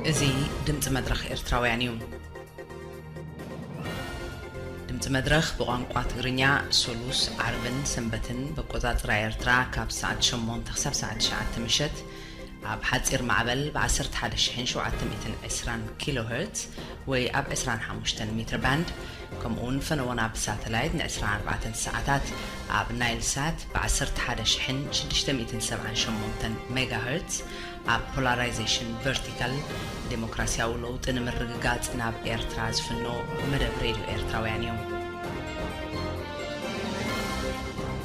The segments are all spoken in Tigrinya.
እዚ ድምፂ መድረኽ ኤርትራውያን እዩ። ድምፂ መድረኽ ብቋንቋ ትግርኛ ሶሉስ፣ ዓርብን ሰንበትን ብኣቆፃፅራ ኤርትራ ካብ ሰዓት ሸሞንተ ክሳብ ሰዓት ትሽዓተ ምሸት ኣብ ሓፂር ማዕበል ብ ዓሰርተ ሓደ ሺሕን ሸውዓተ ሚእትን ዕስራን ኪሎ ሄርትዝ ወይ ኣብ ዕስራን ሓሙሽተን ሜትር ባንድ፣ ከምኡ እውን ፈነወና ብሳተላይት ን ዕስራን ኣርባዕተን ሰዓታት ኣብ ናይል ሳት ብ ዓሰርተ ሓደ ሺሕን ሽዱሽተ ሚእትን ሰብዓን ሸሞንተን ሜጋ ሄርትዝ ኣብ ፖላራይዜሽን ቨርቲካል ዴሞክራሲያዊ ለውጢ ንምርግጋጽ ናብ ኤርትራ ዝፍኖ መደብ ሬድዮ ኤርትራውያን እዩ።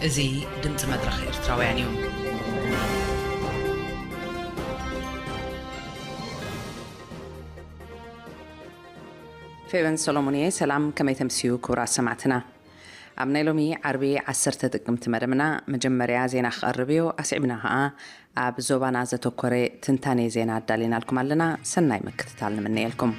እዚ ድምጺ መድረኽ ኤርትራውያን እዩ። ፌቨን ሰሎሞን እየ። ሰላም፣ ከመይ ተምስዩ ክቡራት ሰማዕትና? ኣብ ናይ ሎሚ ዓርቢ ዓሰርተ ጥቅምቲ መደብና መጀመርያ ዜና ክቐርብ እዩ። ኣስዒብና ኸኣ ኣብ ዞባና ዘተኮረ ትንታኔ ዜና ኣዳሊናልኩም ኣለና። ሰናይ ምክትታል ንምነየልኩም።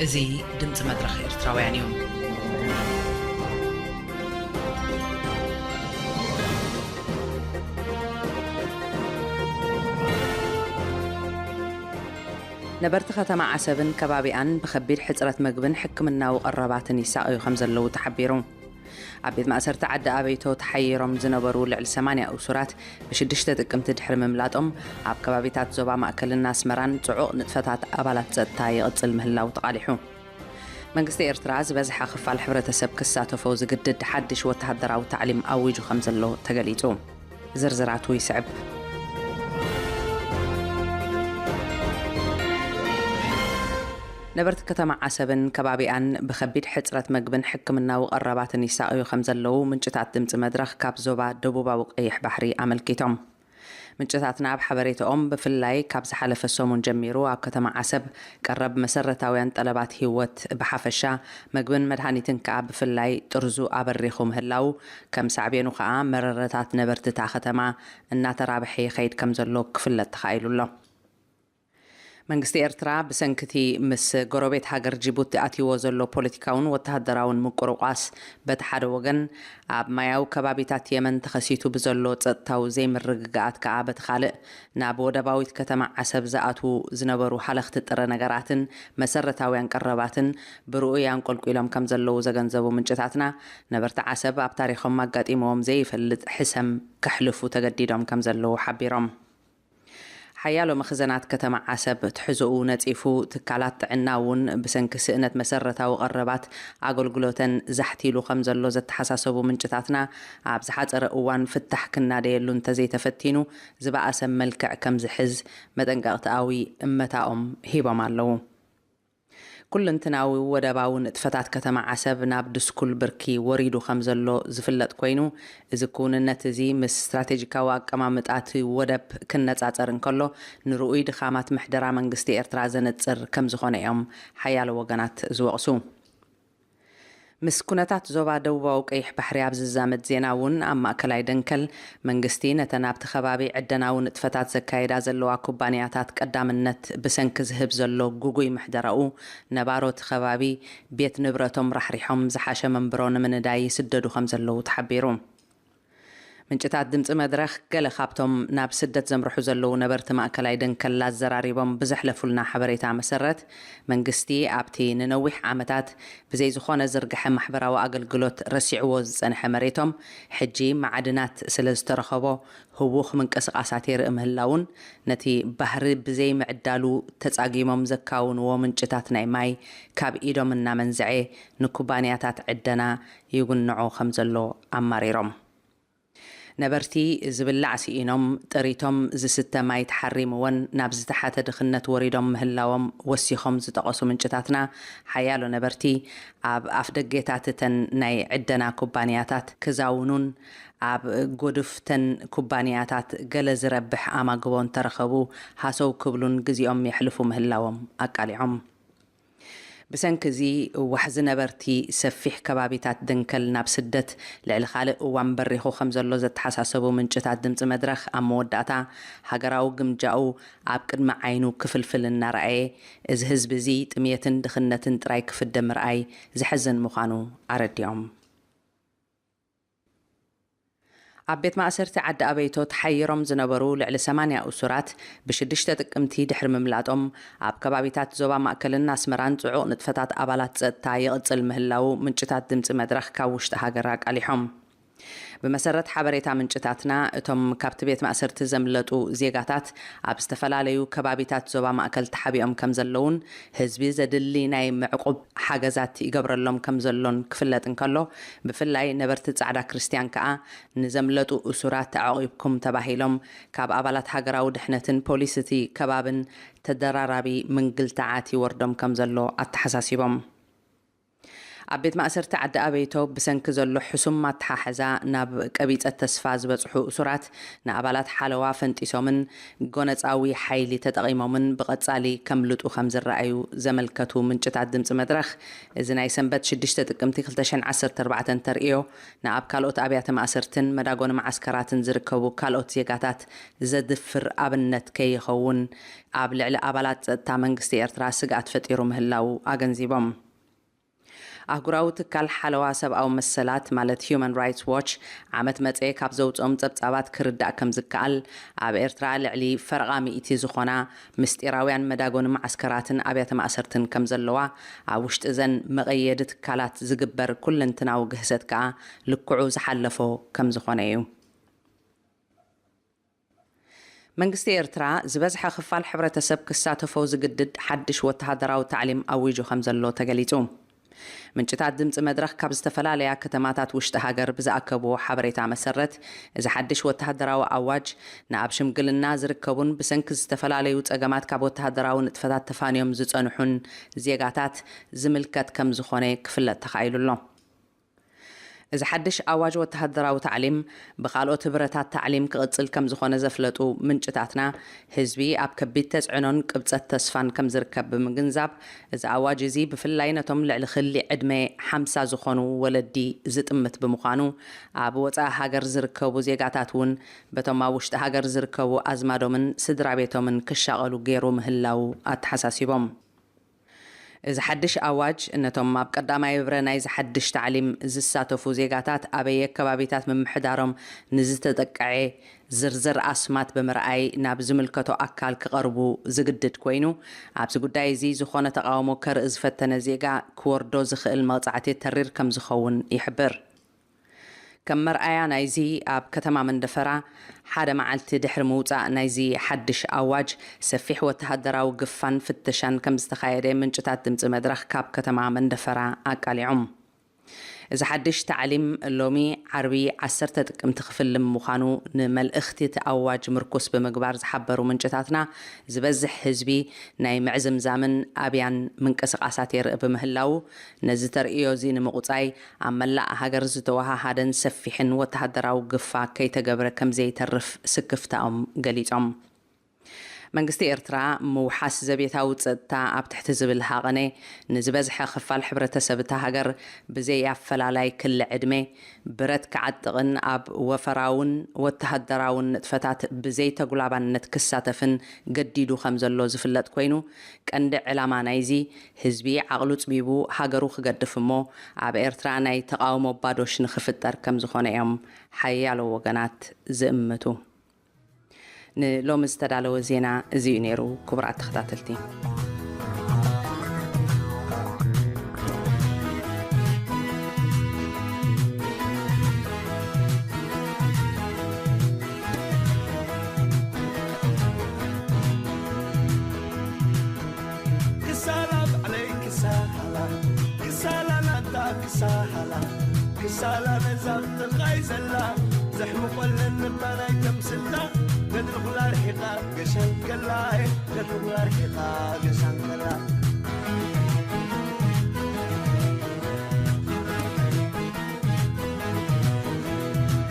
እዚ ድምፂ መድረኽ ኤርትራውያን እዩ። ነበርቲ ከተማ ዓሰብን ከባቢኣን ብኸቢድ ሕጽረት መግብን ሕክምናዊ ቀረባትን ይሳቐዩ ከም ዘለዉ ተሓቢሩ። ኣብ ቤት ማእሰርቲ ዓዲ ኣበይቶ ተሓይሮም ዝነበሩ ልዕሊ ሰማንያ እሱራት፣ ብሽዱሽተ ጥቅምቲ ድሕሪ ምምላጦም፣ ኣብ ከባቢታት ዞባ ማእከልን ኣስመራን ጽዑቕ ንጥፈታት ኣባላት ጸጥታ ይቕጽል ምህላው ተቓሊሑ። መንግስቲ ኤርትራ ዝበዝሐ ክፋል ሕብረተሰብ ክሳተፎ ዝግድድ ሓድሽ ወተሃደራዊ ታዕሊም ኣዊጁ ከም ዘሎ ተገሊጹ። ዝርዝራቱ ይስዕብ። ነበርቲ ከተማ ዓሰብን ከባቢኣን ብኸቢድ ሕጽረት መግብን ሕክምናዊ ቀረባትን ይሳቐዩ ከም ዘለዉ ምንጭታት ድምጺ መድረኽ ካብ ዞባ ደቡባዊ ቀይሕ ባሕሪ ኣመልኪቶም። ምንጭታትና ኣብ ሓበሬታኦም፣ ብፍላይ ካብ ዝሓለፈ ሰሙን ጀሚሩ ኣብ ከተማ ዓሰብ ቀረብ መሰረታውያን ጠለባት ህይወት ብሓፈሻ፣ መግብን መድሃኒትን ከኣ ብፍላይ ጥርዙ ኣበሪኹ ምህላው፣ ከም ሳዕቤኑ ከኣ መረረታት ነበርቲ እታ ከተማ እናተራብሐ ይኸይድ ከም ዘሎ ክፍለጥ ተኻኢሉ ኣሎ። መንግስቲ ኤርትራ ብሰንኪ እቲ ምስ ጎረቤት ሃገር ጅቡቲ ኣትይዎ ዘሎ ፖለቲካውን ወተሃደራውን ምቁርቋስ በቲ ሓደ ወገን፣ ኣብ ማያዊ ከባቢታት የመን ተኸሲቱ ብዘሎ ጸጥታዊ ዘይምርግጋኣት ከኣ በቲ ካልእ፣ ናብ ወደባዊት ከተማ ዓሰብ ዝኣትዉ ዝነበሩ ሃለኽቲ ጥረ ነገራትን መሰረታውያን ቀረባትን ብርኡይ ኣንቆልቂሎም ከም ዘለዉ ዘገንዘቡ ምንጭታትና፣ ነበርቲ ዓሰብ ኣብ ታሪኾም ኣጋጢምዎም ዘይፈልጥ ሕሰም ከሕልፉ ተገዲዶም ከም ዘለዉ ሓቢሮም። ሓያሎ መኽዘናት ከተማ ዓሰብ ትሕዝኡ ነጺፉ፣ ትካላት ጥዕና እውን ብሰንኪ ስእነት መሰረታዊ ቀረባት ኣገልግሎተን ዛሕቲሉ ከም ዘሎ ዘተሓሳሰቡ ምንጭታትና፣ ኣብ ዝሓጸረ እዋን ፍታሕ ክናደየሉ እንተዘይተፈቲኑ፣ ዝበኣሰ መልክዕ ከም ዝሕዝ መጠንቀቕታዊ እመታኦም ሂቦም ኣለዉ። ኩለንትናዊ ወደባዊ ንጥፈታት ከተማ ዓሰብ ናብ ድስኩል ብርኪ ወሪዱ ከም ዘሎ ዝፍለጥ ኮይኑ፣ እዚ ክውንነት እዚ ምስ ስትራቴጂካዊ ኣቀማምጣ እቲ ወደብ ክነጻጸር እንከሎ፣ ንርኡይ ድኻማት ምሕደራ መንግስቲ ኤርትራ ዘነጽር ከም ዝኾነ እዮም ሓያሎ ወገናት ዝወቕሱ። ምስ ኩነታት ዞባ ደቡባዊ ቀይሕ ባሕሪ ኣብ ዝዛመድ ዜና እውን፣ ኣብ ማእከላይ ደንከል መንግስቲ ነተን ኣብቲ ከባቢ ዕደናዊ ንጥፈታት ዘካይዳ ዘለዋ ኩባንያታት ቀዳምነት ብሰንኪ ዝህብ ዘሎ ግጉይ ምሕደራኡ፣ ነባሮ እቲ ከባቢ ቤት ንብረቶም ራሕሪሖም ዝሓሸ መንብሮ ንምንዳይ ይስደዱ ከም ዘለዉ ተሓቢሩ። ምንጭታት ድምጺ መድረኽ፣ ገለ ካብቶም ናብ ስደት ዘምርሑ ዘለዉ ነበርቲ ማእከላይ ደንከል ኣዘራሪቦም ብዘሕለፉልና ሓበሬታ መሰረት፣ መንግስቲ ኣብቲ ንነዊሕ ዓመታት ብዘይ ዝኾነ ዝርግሐ ማሕበራዊ ኣገልግሎት ረሲዕዎ ዝጸንሐ መሬቶም፣ ሕጂ ማዕድናት ስለ ዝተረኸቦ፣ ህዉኽ ምንቅስቓሳት የርኢ ምህላዉን፣ ነቲ ባህሪ ብዘይ ምዕዳሉ ተጻጊሞም ዘካውንዎ ምንጭታት ናይ ማይ ካብ ኢዶም እናመንዝዐ ንኩባንያታት ዕደና ይጉንዖ ከም ዘሎ ኣማሪሮም። ነበርቲ ዝብላዕ ስኢኖም፣ ጥሪቶም ዝስተ ማይ ተሓሪምዎን ናብ ዝተሓተ ድኽነት ወሪዶም ምህላዎም ወሲኾም ዝጠቐሱ ምንጭታትና፣ ሓያሎ ነበርቲ ኣብ ኣፍደጌታት እተን ናይ ዕደና ኩባንያታት ክዛውኑን ኣብ ጎድፍተን ኩባንያታት ገለ ዝረብሕ ኣማግቦ እንተረኸቡ ሃሰው ክብሉን ግዜኦም የሕልፉ ምህላዎም ኣቃሊዖም። ብሰንኪ እዚ ዋሕዚ ነበርቲ ሰፊሕ ከባቢታት ደንከል ናብ ስደት ልዕሊ ካልእ እዋን በሪኹ ከም ዘሎ ዘተሓሳሰቡ ምንጭታት ድምፂ መድረኽ፣ ኣብ መወዳእታ ሃገራዊ ግምጃኡ ኣብ ቅድሚ ዓይኑ ክፍልፍል እናረኣየ፣ እዚ ህዝቢ እዚ ጥሜትን ድኽነትን ጥራይ ክፍደ ምርኣይ ዘሕዝን ምዃኑ ኣረዲኦም። ኣብ ቤት ማእሰርቲ ዓዲ ኣበይቶ ተሓይሮም ዝነበሩ ልዕሊ ሰማንያ እሱራት፣ ብሽዱሽተ ጥቅምቲ ድሕሪ ምምላጦም፣ ኣብ ከባቢታት ዞባ ማእከልን ኣስመራን ጽዑቕ ንጥፈታት ኣባላት ጸጥታ ይቕጽል ምህላዉ ምንጭታት ድምጺ መድረኽ ካብ ውሽጢ ሃገር ኣቃሊሖም። ብመሰረት ሓበሬታ ምንጭታትና፣ እቶም ካብቲ ቤት ማእሰርቲ ዘምለጡ ዜጋታት ኣብ ዝተፈላለዩ ከባቢታት ዞባ ማእከል ተሓቢኦም ከም ዘለዉን፣ ህዝቢ ዘድሊ ናይ መዕቁብ ሓገዛት ይገብረሎም ከም ዘሎን ክፍለጥ እንከሎ፣ ብፍላይ ነበርቲ ጻዕዳ ክርስትያን ከኣ፣ ንዘምለጡ እሱራት ተዓቒብኩም ተባሂሎም፣ ካብ ኣባላት ሃገራዊ ድሕነትን ፖሊስ እቲ ከባብን ተደራራቢ ምንግልታዓት ይወርዶም ከም ዘሎ ኣተሓሳሲቦም። ኣብ ቤት ማእሰርቲ ዓዲ ኣበይቶ ብሰንኪ ዘሎ ሕሱም ኣተሓሕዛ ናብ ቀቢጸ ተስፋ ዝበጽሑ እሱራት፣ ንኣባላት ሓለዋ ፈንጢሶምን ጎነጻዊ ሓይሊ ተጠቒሞምን ብቐጻሊ ከምልጡ ከም ዝረኣዩ ዘመልከቱ ምንጭታት ድምጺ መድረኽ፣ እዚ ናይ ሰንበት ሽዱሽተ ጥቅምቲ ክልተ ሽሕን ዓሰርተ ኣርባዕተን ተርእዮ፣ ንኣብ ካልኦት ኣብያተ ማእሰርትን መዳጎኒ መዓስከራትን ዝርከቡ ካልኦት ዜጋታት ዘድፍር ኣብነት ከይኸውን፣ ኣብ ልዕሊ ኣባላት ጸጥታ መንግስቲ ኤርትራ ስግኣት ፈጢሩ ምህላዉ ኣገንዚቦም። ኣህጉራዊ ትካል ሓለዋ ሰብኣዊ መሰላት ማለት Human Rights Watch ዓመት መጸ ካብ ዘውጽኦም ጸብጻባት ክርዳእ ከም ዝከኣል፣ ኣብ ኤርትራ ልዕሊ ፈረቓ ሚእቲ ዝኾና ምስጢራውያን መዳጎኒ መዓስከራትን ኣብያተ ማእሰርትን ከም ዘለዋ፣ ኣብ ውሽጢ እዘን መቐየዲ ትካላት ዝግበር ኩለንትናዊ ግህሰት ከኣ ልክዑ ዝሓለፎ ከም ዝኾነ እዩ። መንግስቲ ኤርትራ ዝበዝሐ ክፋል ሕብረተሰብ ክሳተፎ ዝግድድ ሓድሽ ወተሃደራዊ ታዕሊም ኣዊጁ ከም ዘሎ ተገሊጹ። ምንጭታት ድምፂ መድረኽ ካብ ዝተፈላለያ ከተማታት ውሽጢ ሃገር ብዝኣከብዎ ሓበሬታ መሰረት፣ እዚ ሓድሽ ወተሃደራዊ ኣዋጅ ንኣብ ሽምግልና ዝርከቡን ብሰንኪ ዝተፈላለዩ ጸገማት ካብ ወተሃደራዊ ንጥፈታት ተፋንዮም ዝጸንሑን ዜጋታት ዝምልከት ከም ዝኾነ ክፍለጥ ተኻኢሉ ኣሎ። እዚ ሓድሽ ኣዋጅ ወተሃደራዊ ታዕሊም ብኻልኦት ህብረታት ታዕሊም ክቕጽል ከም ዝኾነ ዘፍለጡ ምንጭታትና፣ ህዝቢ ኣብ ከቢድ ተጽዕኖን ቅብጸት ተስፋን ከም ዝርከብ ብምግንዛብ፣ እዚ ኣዋጅ እዚ ብፍላይ ነቶም ልዕሊ ክሊ ዕድመ ሓምሳ ዝኾኑ ወለዲ ዝጥምት ብምዃኑ፣ ኣብ ወጻኢ ሃገር ዝርከቡ ዜጋታት እውን በቶም ኣብ ውሽጢ ሃገር ዝርከቡ ኣዝማዶምን ስድራ ቤቶምን ክሻቐሉ ገይሩ ምህላዉ ኣተሓሳሲቦም። እዚ ሓድሽ ኣዋጅ ነቶም ኣብ ቀዳማይ ብረ ናይዚ ሓድሽ ታዕሊም ዝሳተፉ ዜጋታት ኣበየ ከባቢታት ምምሕዳሮም ንዝተጠቅዐ ዝርዝር ኣስማት ብምርኣይ ናብ ዝምልከቶ ኣካል ክቐርቡ ዝግድድ ኮይኑ፣ ኣብዚ ጉዳይ እዚ ዝኾነ ተቓውሞ ከርኢ ዝፈተነ ዜጋ ክወርዶ ዝኽእል መቕጻዕቲ ተሪር ከም ዝኸውን ይሕብር። ከም መርኣያ ናይዚ፣ ኣብ ከተማ መንደፈራ ሓደ መዓልቲ ድሕሪ ምውጻእ ናይዚ ሓድሽ ኣዋጅ፣ ሰፊሕ ወተሃደራዊ ግፋን ፍተሻን ከም ዝተኻየደ ምንጭታት ድምፂ መድረኽ ካብ ከተማ መንደፈራ ኣቃሊዖም። እዚ ሓድሽ ታዕሊም ሎሚ ዓርቢ ዓሰርተ ጥቅምቲ ክፍልም ምዃኑ ንመልእኽቲ እቲ ኣዋጅ ምርኩስ ብምግባር ዝሓበሩ ምንጭታትና፣ ዝበዝሕ ህዝቢ ናይ ምዕዝምዛምን ኣብያን ምንቅስቓሳት የርኢ ብምህላዉ፣ ነዚ ተርእዮ እዚ ንምቑጻይ ኣብ መላእ ሃገር ዝተወሃሃደን ሰፊሕን ወተሃደራዊ ግፋ ከይተገብረ ከም ዘይተርፍ ስክፍታኦም ገሊጾም። መንግስቲ ኤርትራ ምውሓስ ዘቤታዊ ጸጥታ ኣብ ትሕቲ ዝብል ሃቐነ፣ ንዝበዝሐ ክፋል ሕብረተሰብ እታ ሃገር ብዘይ ኣፈላላይ ክሊ ዕድመ ብረት ክዓጥቕን ኣብ ወፈራውን ወተሃደራውን ንጥፈታት ብዘይ ተጉላባነት ክሳተፍን ገዲዱ ከም ዘሎ ዝፍለጥ ኮይኑ፣ ቀንዲ ዕላማ ናይዚ ህዝቢ ዓቕሉ ጽቢቡ ሃገሩ ክገድፍ እሞ ኣብ ኤርትራ ናይ ተቓውሞ ባዶሽ ንኽፍጠር ከም ዝኾነ እዮም ሓያሎ ወገናት ዝእምቱ። ንሎሚ ዝተዳለወ ዜና እዚ እዩ ነይሩ። ክቡራት ተኸታተልቲ፣ ክሳላ ባዕለይ ክሳላ፣ ክሳላ ናታ ክሳላ፣ ክሳላ ነዛ ብጥርቓይ ዘላ፣ ዘሕምቆለን እባ ናይ ተምስላ፣ ገድሊ ኩላ ርሒቓ ገሻን ከላ፣ ገድሊ ኩላ ርሒቓ ገሻን ከላ።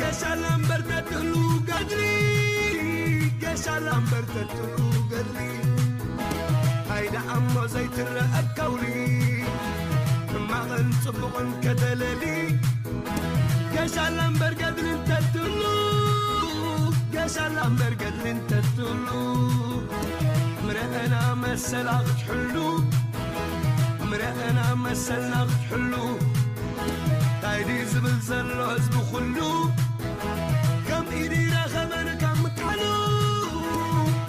ገሻላ እምበር ተትህሉ ገድሊ፣ ገሻላ እምበር ተትህሉ ገድሊ፣ ኣይደኣ እሞ ዘይትረአ ከውሊ፣ ሕማቕን ጽቡቕን ከተለሊ። ገሻላ እምበር ገድሊ እንተትህሉ፣ ገሻላ እምበር ገድሊ እንተትህሉ፣ ምረአና መሰላ ክትሕሉ፣ ምረአና መሰልና ክትሕሉ። እንታይ ድዩ ዝብል ዘሎ ህዝቢ ኩሉ? ከም ኢዱ ይረኸበን ካብ ምካኑ፣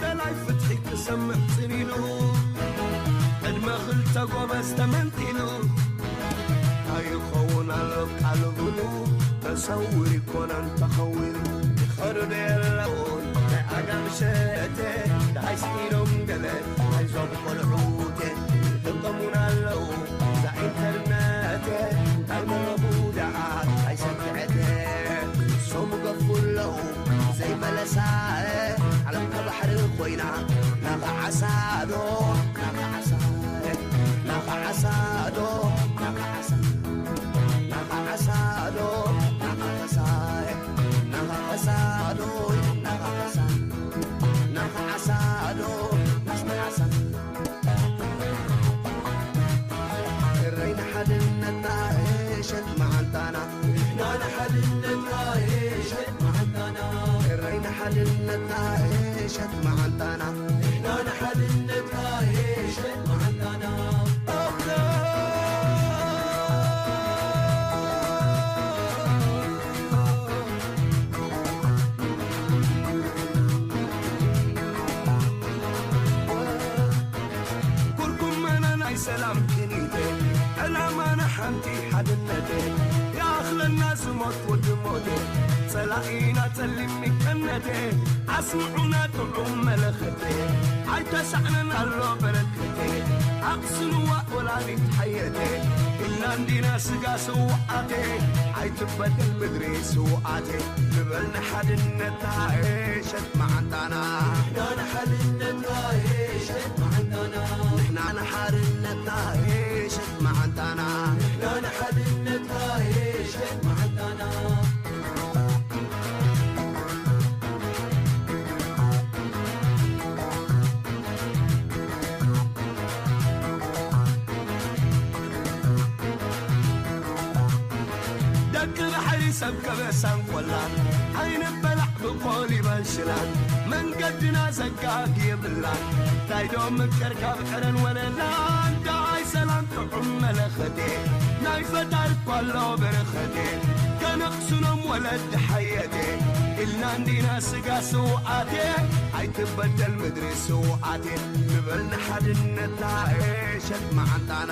ደላይ ፍትሒ ክሰምዕ ጽን ኢሉ፣ ዕድመ ክልተ ጎበዝ ተመንጢሉ። እንታይ ይኸውን ኣሎ ቃል ብሉ፣ ተሰውር ይኮነን ተኸዊሉ። ይኸዱ ዶ የለውን ናይ ዓጋመ ሸተ፣ ደሃይ ስኢኖም ገለ፣ ኣይዞም ቆልዑቴ፣ ይጥቀሙና ኣለዉ። እዛ ኢንተርነት እንታይ መረቡ ደኣ ኣይሰክዐት። ሶም ገፉ ኣለዉ ዘይመለሳ። ዓለም ከባሕሪ ኮይና ናኻ ዓሳ ዶ ናኻ ዓሳ፣ ናኻ ዓሳ ዶ ናኻ ዓሳ፣ ናኻ ዓሳ ዶ ናኻ ዓሳ፣ ናኻ ዓሳ ዶ ናኻ ዓሳ፣ ናኻ ዓሳ ዶ ናኻ ዓሳ። እረይ ንሓድነትና እሸት መዓንጣና፣ ንሕና ንሓድነትና እሸት መዓንጣና። እረይ ንሓድነትና እሸት መዓንጣና፣ ንሕና ንሓድነትና እሸት መዓንጣና። ኦኬ። ሰላም ቅኒተ ዕላማና ሓንቲ ሓድነተ ይኣኽለና ዝሞት ወዲ ሞተ ጸላኢና ጸሊም ሚቀነተ ኣስምዑና ጥዑም መለኸተ ኣይተሳዕነን ኣሎ በረከተ ኣቕስንዋ ወላዲት ሓየተ ኢልና እንዲና ስጋ ስውዓተ ኣይትበደል ምድሪ ስውዓተ ንበል ንሓድነትና ሸት መዓንጣና ንሕና ንሓድነትና ሸት መዓንጣና ንሕና ንሓድነትና ሸት መዓንጣና ንሕና ንሓድነትና ሸት መዓንጣና ደቂ ባሕሪ ሰብ ከበሳን ቆላን ኣይንበላዕ ብኮሊባን ሽላን መንገድና ዘጋግ የብላን እንታይ ዶ ምቅር ካብ ዕረን ወለላን ዳይ ሰላም ጥዑም መለኸቴ ናይ ፈጣሪ እኳ ኣሎ በረኸቴ ከነቕስኖም ወለድ ሓየቴ ኢልና እንዲና ስጋ ስውዓቴ ኣይትበደል ምድሪ ስውዓቴ ንበል ንሓድነትና ሸት መዓንጣና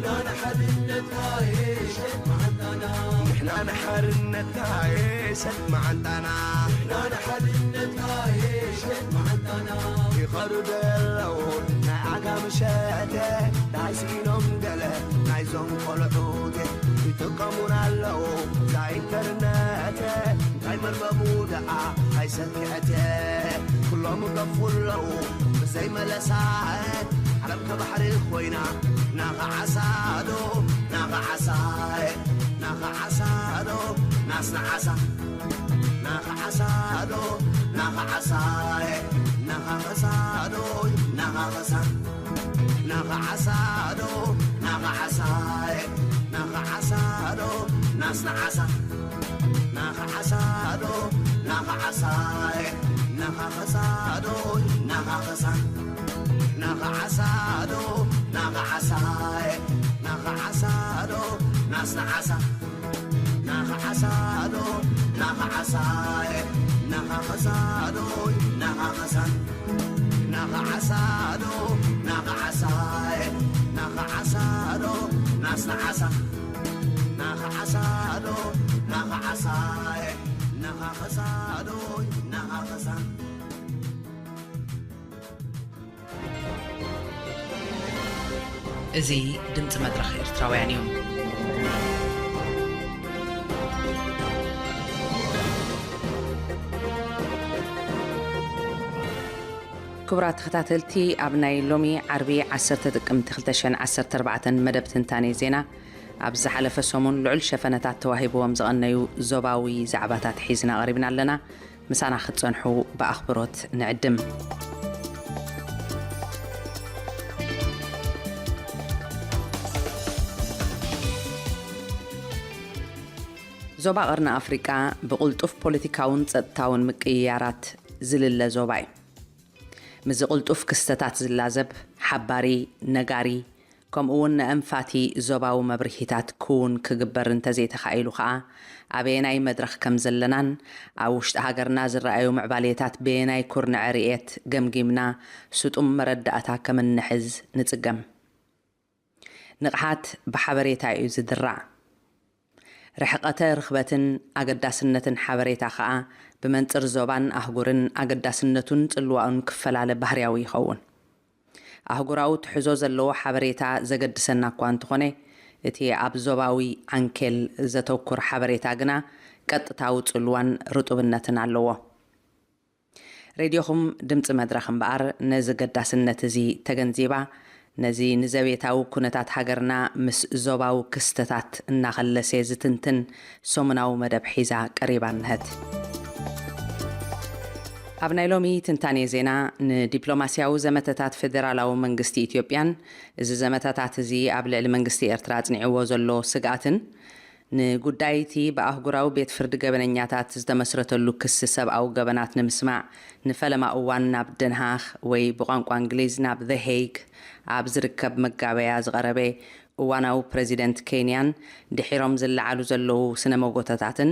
ንሕና ንሓድነትና ሸት መዓንጣና ንሕና ንሓድነትና ሸት መዓንጣና ንሕና ንሓድነትና ሸት መዓንጣና ይኸዱ ደለዉ ናይ ዓጋም ሸተ ናይ ስኢኖም ገለ ናይዞም ቆልዑት ይጥቀሙን ኣለዉ ዛ ኢንተርነት እንታይ መርበቡ ደኣ ኣይሰክዐት ኩሎም ይገፉ ኣለዉ ብዘይመለሳ ዓለም ከባሕሪ ኮይና ናኸዓሳዶ ናኸዓሳ ናኸዓሳዶ ናስናዓሳ ናኸዓሳዶ ናኸዓሳ ናኸኸሳዶ ናኸኸሳ ናኸዓሳዶ ናኸዓሳ ናኸዓሳዶ ናስናዓሳ ናኸዓሳዶ ናኸዓሳ ናኸኸሳዶ ናኸኸሳ ናኸዓሳዶ ናኸዓሳ ናኸዓሳዶ ናስናዓሳ ናኸዓሳዶ ናኸዓሳ ናኸኸሳዶ ናኸኸሳ ናኸዓሳዶ ናኸዓሳ ናኸዓሳዶ ናስናዓሳ ናኸዓሳዶ ናኸዓሳ ናኸኸሳዶ ናኸኸሳ እዚ ድምፂ መድረኽ ኤርትራውያን እዩ። ክቡራት ተኸታተልቲ፣ ኣብ ናይ ሎሚ ዓርቢ ዓሰርተ ጥቅምቲ ክልተ ሽሕን ዓሰርተ ኣርባዕተን መደብ ትንታኔ ዜና፣ ኣብ ዝሓለፈ ሰሙን ልዑል ሸፈነታት ተዋሂብዎም ዝቐነዩ ዞባዊ ዛዕባታት ሒዝና ቀሪብና ኣለና። ምሳና ክትጸንሑ ብኣኽብሮት ንዕድም። ዞባ ቀርኒ ኣፍሪቃ ብቕልጡፍ ፖለቲካውን ጸጥታውን ምቅይያራት ዝልለ ዞባ እዩ። ምስዚ ቅልጡፍ ክስተታት ዝላዘብ ሓባሪ፣ ነጋሪ፣ ከምኡ እውን ንኣንፋቲ ዞባዊ መብርሂታት ክውን ክግበር እንተዘይተኻኢሉ ከኣ፣ ኣበየናይ መድረኽ ከም ዘለናን ኣብ ውሽጢ ሃገርና ዝረኣዩ ምዕባሌታት በየናይ ኩርንዐ ርእየት ገምጊምና ስጡም መረዳእታ ከም እንሕዝ ንጽገም። ንቕሓት ብሓበሬታ እዩ ዝድራዕ። ርሕቐተ ርኽበትን ኣገዳስነትን ሓበሬታ ከኣ ብመንጽር ዞባን ኣህጉርን ኣገዳስነቱን ጽልዋኡን ክፈላለ ባህርያዊ ይኸውን። ኣህጉራዊ ትሕዞ ዘለዎ ሓበሬታ ዘገድሰና እኳ እንተኾነ፣ እቲ ኣብ ዞባዊ ዓንኬል ዘተኩር ሓበሬታ ግና ቀጥታዊ ጽልዋን ርጡብነትን ኣለዎ። ሬድዮኹም ድምፂ መድረኽ እምበኣር ነዚ ገዳስነት እዚ ተገንዚባ፣ ነዚ ንዘቤታዊ ኩነታት ሃገርና ምስ ዞባዊ ክስተታት እናኸለሰ ዝትንትን ሰሙናዊ መደብ ሒዛ ቀሪባ እንሀት። ኣብ ናይ ሎሚ ትንታኔ ዜና፣ ንዲፕሎማስያዊ ዘመተታት ፌዴራላዊ መንግስቲ ኢትዮጵያን እዚ ዘመተታት እዚ ኣብ ልዕሊ መንግስቲ ኤርትራ ኣጽኒዕዎ ዘሎ ስግኣትን፣ ንጉዳይ እቲ ብኣህጉራዊ ቤት ፍርዲ ገበነኛታት ዝተመስረተሉ ክሲ ሰብኣዊ ገበናት ንምስማዕ ንፈለማ እዋን ናብ ደንሃኽ ወይ ብቋንቋ እንግሊዝ ናብ The Hague ኣብ ዝርከብ መጋበያ ዝቐረበ እዋናዊ ፕረዚደንት ኬንያን ድሒሮም ዝለዓሉ ዘለዉ ስነ መጎተታትን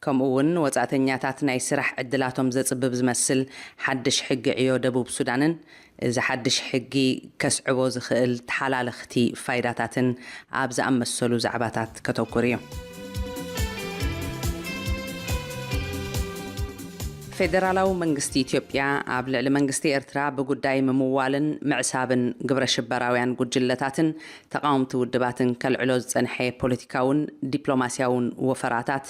ከምኡ እውን ወጻእተኛታት ናይ ስራሕ ዕድላቶም ዘጽብብ ዝመስል ሓድሽ ሕጊ ዕዮ ደቡብ ሱዳንን፣ እዚ ሓድሽ ሕጊ ከስዕቦ ዝኽእል ተሓላለኽቲ ፋይዳታትን ኣብ ዝኣመሰሉ ዛዕባታት ከተኩር እዩ። ፌደራላዊ መንግስቲ ኢትዮጵያ ኣብ ልዕሊ መንግስቲ ኤርትራ ብጉዳይ ምምዋልን ምዕሳብን ግብረ ሽበራውያን ጉጅለታትን ተቓወምቲ ውድባትን ከልዕሎ ዝጸንሐ ፖለቲካውን ዲፕሎማስያውን ወፈራታት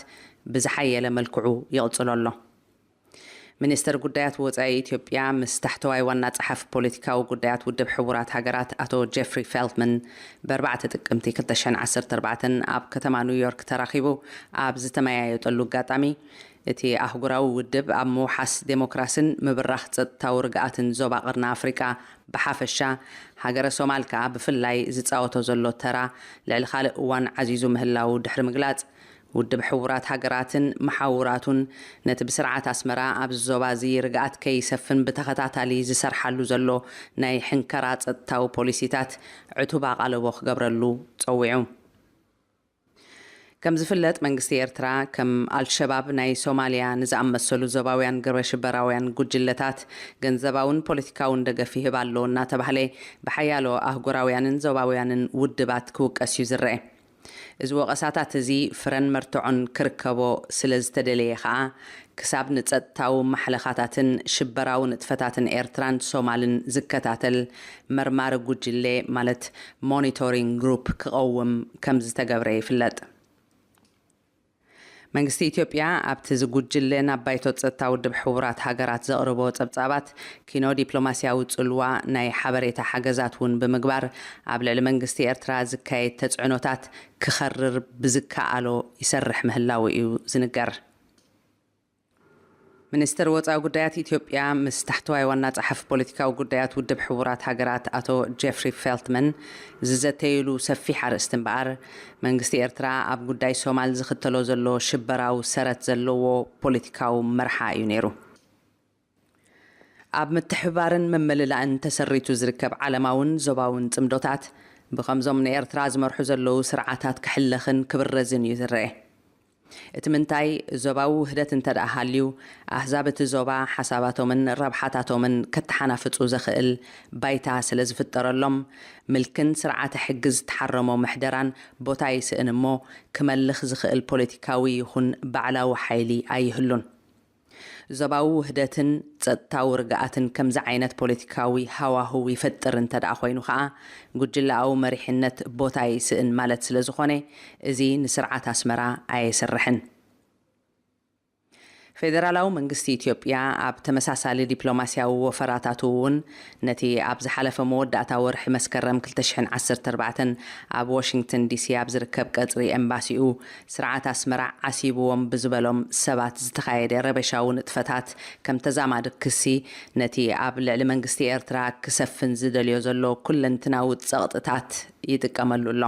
ብዝሓየለ መልክዑ ይቕጽሎ ኣሎ። ሚኒስተር ጉዳያት ወጻኢ ኢትዮጵያ ምስ ታሕተዋይ ዋና ጸሓፊ ፖለቲካዊ ጉዳያት ውድብ ሕቡራት ሃገራት ኣቶ ጀፍሪ ፌልትመን ብኣርባዕተ ጥቅምቲ ክልተ ሽሕን ዓሰርተ ኣርባዕተን ኣብ ከተማ ኒውዮርክ ተራኺቡ ኣብ ዝተመያየጠሉ ኣጋጣሚ፣ እቲ ኣህጉራዊ ውድብ ኣብ ምውሓስ ዴሞክራስን ምብራኽ ጸጥታዊ ርግኣትን ዞባ ቀርኒ ኣፍሪቃ ብሓፈሻ፣ ሃገረ ሶማል ከኣ ብፍላይ ዝጻወቶ ዘሎ ተራ ልዕሊ ካልእ እዋን ዓዚዙ ምህላዉ ድሕሪ ምግላጽ፣ ውድብ ሕቡራት ሃገራትን መሓውራቱን ነቲ ብስርዓት ኣስመራ ኣብዚ ዞባ እዚ ርግኣት ከይሰፍን ብተኸታታሊ ዝሰርሓሉ ዘሎ ናይ ሕንከራ ጸጥታዊ ፖሊሲታት ዕቱብ ኣቓልቦ ክገብረሉ ጸዊዑ። ከም ዝፍለጥ መንግስቲ ኤርትራ ከም ኣልሸባብ ናይ ሶማልያ ንዝኣመሰሉ ዞባውያን ግብረ ሽበራውያን ጉጅለታት ገንዘባውን ፖለቲካውን ደገፍ ይህብ ኣሎ እናተባህለ ብሓያሎ ኣህጉራውያንን ዞባውያንን ውድባት ክውቀስ እዩ ዝረአ። እዚ ወቐሳታት እዚ ፍረን መርትዖን ክርከቦ ስለ ዝተደለየ ከኣ ክሳብ ንጸጥታዊ ማሕለኻታትን ሽበራዊ ንጥፈታትን ኤርትራን ሶማልን ዝከታተል መርማሪ ጉጅለ ማለት ሞኒቶሪንግ ግሩፕ ክቐውም ከም ዝተገብረ ይፍለጥ። መንግስቲ ኢትዮጵያ ኣብቲ ዝጉጅለ ናብ ባይቶ ጸጥታ ውድብ ሕቡራት ሃገራት ዘቕርቦ ጸብጻባት ኪኖ ዲፕሎማስያዊ ጽልዋ ናይ ሓበሬታ ሓገዛት እውን ብምግባር ኣብ ልዕሊ መንግስቲ ኤርትራ ዝካየድ ተጽዕኖታት ክኸርር ብዝከኣሎ ይሰርሕ ምህላው እዩ ዝንገር። ሚኒስትር ወፃኢ ጉዳያት ኢትዮጵያ ምስ ታሕተዋይ ዋና ጸሓፊ ፖለቲካዊ ጉዳያት ውድብ ሕቡራት ሃገራት ኣቶ ጀፍሪ ፌልትመን ዝዘተይሉ ሰፊሕ ኣርእስቲ እምበኣር፣ መንግስቲ ኤርትራ ኣብ ጉዳይ ሶማል ዝኽተሎ ዘሎ ሽበራዊ ሰረት ዘለዎ ፖለቲካዊ መርሓ እዩ ነይሩ። ኣብ ምትሕብባርን ምምልላእን ተሰሪቱ ዝርከብ ዓለማውን ዞባውን ጽምዶታት፣ ብኸምዞም ንኤርትራ ዝመርሑ ዘለዉ ስርዓታት ክሕለኽን ክብረዝን እዩ ዝረአ። እቲ ምንታይ፣ ዞባዊ ውህደት እንተ ደኣ ሃልዩ፣ ኣህዛብ እቲ ዞባ ሓሳባቶምን ረብሓታቶምን ከተሓናፍጹ ዘኽእል ባይታ ስለ ዝፍጠረሎም፣ ምልክን ስርዓተ ሕጊ ዝተሓረሞ ምሕደራን ቦታ ይስእን እሞ፣ ክመልኽ ዝኽእል ፖለቲካዊ ይኹን ባዕላዊ ሓይሊ ኣይህሉን። ዞባዊ ውህደትን ጸጥታዊ ርግኣትን ከምዚ ዓይነት ፖለቲካዊ ሃዋህው ይፈጥር እንተ ደኣ ኮይኑ ኸኣ፣ ጉጅለኣዊ መሪሕነት ቦታ ይስእን ማለት ስለ ዝኾነ፣ እዚ ንስርዓት ኣስመራ ኣየስርሕን። ፌደራላዊ መንግስቲ ኢትዮጵያ ኣብ ተመሳሳሊ ዲፕሎማስያዊ ወፈራታቱ እውን ነቲ ኣብ ዝሓለፈ መወዳእታ ወርሒ መስከረም ክልተ ሽሕን ዓሰርተ ኣርባዕተን ኣብ ዋሽንግተን ዲሲ ኣብ ዝርከብ ቀጽሪ ኤምባሲኡ ስርዓት ኣስመራ ዓሲብዎም ብዝበሎም ሰባት ዝተኻየደ ረበሻዊ ንጥፈታት ከም ተዛማዲ ክሲ ነቲ ኣብ ልዕሊ መንግስቲ ኤርትራ ክሰፍን ዝደልዮ ዘሎ ኩለንትናዊ ጸቕጥታት ይጥቀመሉ ኣሎ።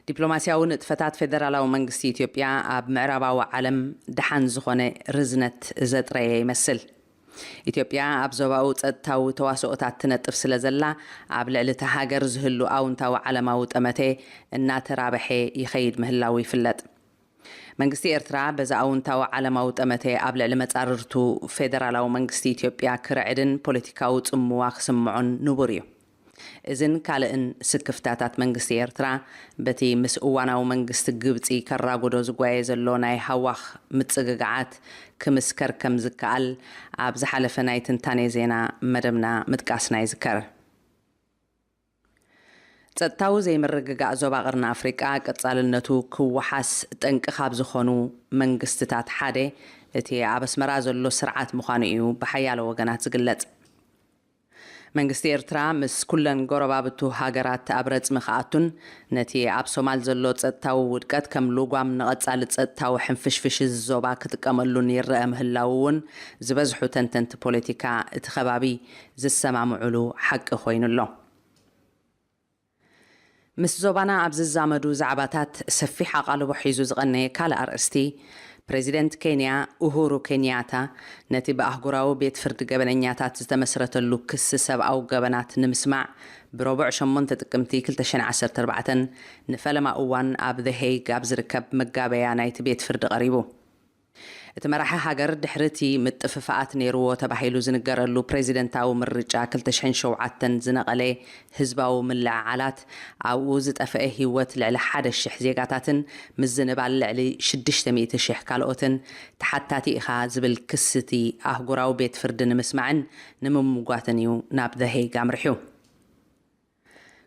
ዲፕሎማስያዊ ንጥፈታት ፌደራላዊ መንግስቲ ኢትዮጵያ ኣብ ምዕራባዊ ዓለም ደሓን ዝኾነ ርዝነት ዘጥረየ ይመስል። ኢትዮጵያ ኣብ ዞባዊ ጸጥታዊ ተዋስኦታት ትነጥፍ ስለ ዘላ፣ ኣብ ልዕሊ እታ ሃገር ዝህሉ ኣውንታዊ ዓለማዊ ጠመተ እናተራብሐ ይኸይድ ምህላዉ ይፍለጥ። መንግስቲ ኤርትራ በዚ ኣውንታዊ ዓለማዊ ጠመተ ኣብ ልዕሊ መጻርርቱ ፌደራላዊ መንግስቲ ኢትዮጵያ ክርዕድን ፖለቲካዊ ጽምዋ ክስምዖን ንቡር እዩ። እዝን ካልእን ስክፍታታት መንግስቲ ኤርትራ፣ በቲ ምስ እዋናዊ መንግስቲ ግብጺ ከራጉዶ ዝጓየ ዘሎ ናይ ሃዋኽ ምጽግጋዓት ክምስከር ከም ዝከኣል ኣብ ዝሓለፈ ናይ ትንታኔ ዜና መደብና ምጥቃስና ይዝከር። ጸጥታዊ ዘይምርግጋእ ዞባ ቀርኒ ኣፍሪቃ ቀጻልነቱ ክወሓስ ጠንቂ ካብ ዝኾኑ መንግስትታት ሓደ እቲ ኣብ ኣስመራ ዘሎ ስርዓት ምዃኑ እዩ ብሓያሎ ወገናት ዝግለጽ። መንግስቲ ኤርትራ ምስ ኩለን ጎረባብቱ ሃገራት ኣብ ረጽሚ ክኣቱን ነቲ ኣብ ሶማል ዘሎ ጸጥታዊ ውድቀት ከም ልጓም ንቐጻሊ ጸጥታዊ ሕንፍሽፍሽ እዚ ዞባ ክጥቀመሉን ይረአ ምህላዉ እውን ዝበዝሑ ተንተንቲ ፖለቲካ እቲ ከባቢ ዝሰማምዑሉ ሓቂ ኮይኑ ኣሎ። ምስ ዞባና ኣብ ዝዛመዱ ዛዕባታት ሰፊሕ ኣቓልቦ ሒዙ ዝቐነየ ካልእ ኣርእስቲ፣ ፕሬዚደንት ኬንያ ኡሁሩ ኬንያታ ነቲ ብኣህጉራዊ ቤት ፍርዲ ገበነኛታት ዝተመስረተሉ ክሲ ሰብኣዊ ገበናት ንምስማዕ ብረቡዕ ሸሞንተ ጥቅምቲ ክልተ ሽሕን ዓሰርተ ኣርባዕተን ንፈለማ እዋን ኣብ ዘ ሄግ ኣብ ዝርከብ መጋበያ ናይቲ ቤት ፍርዲ ቀሪቡ። እቲ መራሒ ሃገር ድሕሪ እቲ ምጥፍፋኣት ነይርዎ ተባሂሉ ዝንገረሉ ፕሬዚደንታዊ ምርጫ ክልተ ሽሕን ሸውዓተን ዝነቐለ ህዝባዊ ምልዕዓላት ኣብኡ ዝጠፍአ ህይወት ልዕሊ ሓደ ሽሕ ዜጋታትን ምዝንባል ልዕሊ ሽዱሽተ ሚእቲ ሽሕ ካልኦትን ተሓታቲ ኢኻ ዝብል ክስቲ ኣህጉራዊ ቤት ፍርዲ ንምስማዕን ንምምጓትን እዩ ናብ ዘ ሄግ ኣምሪሑ።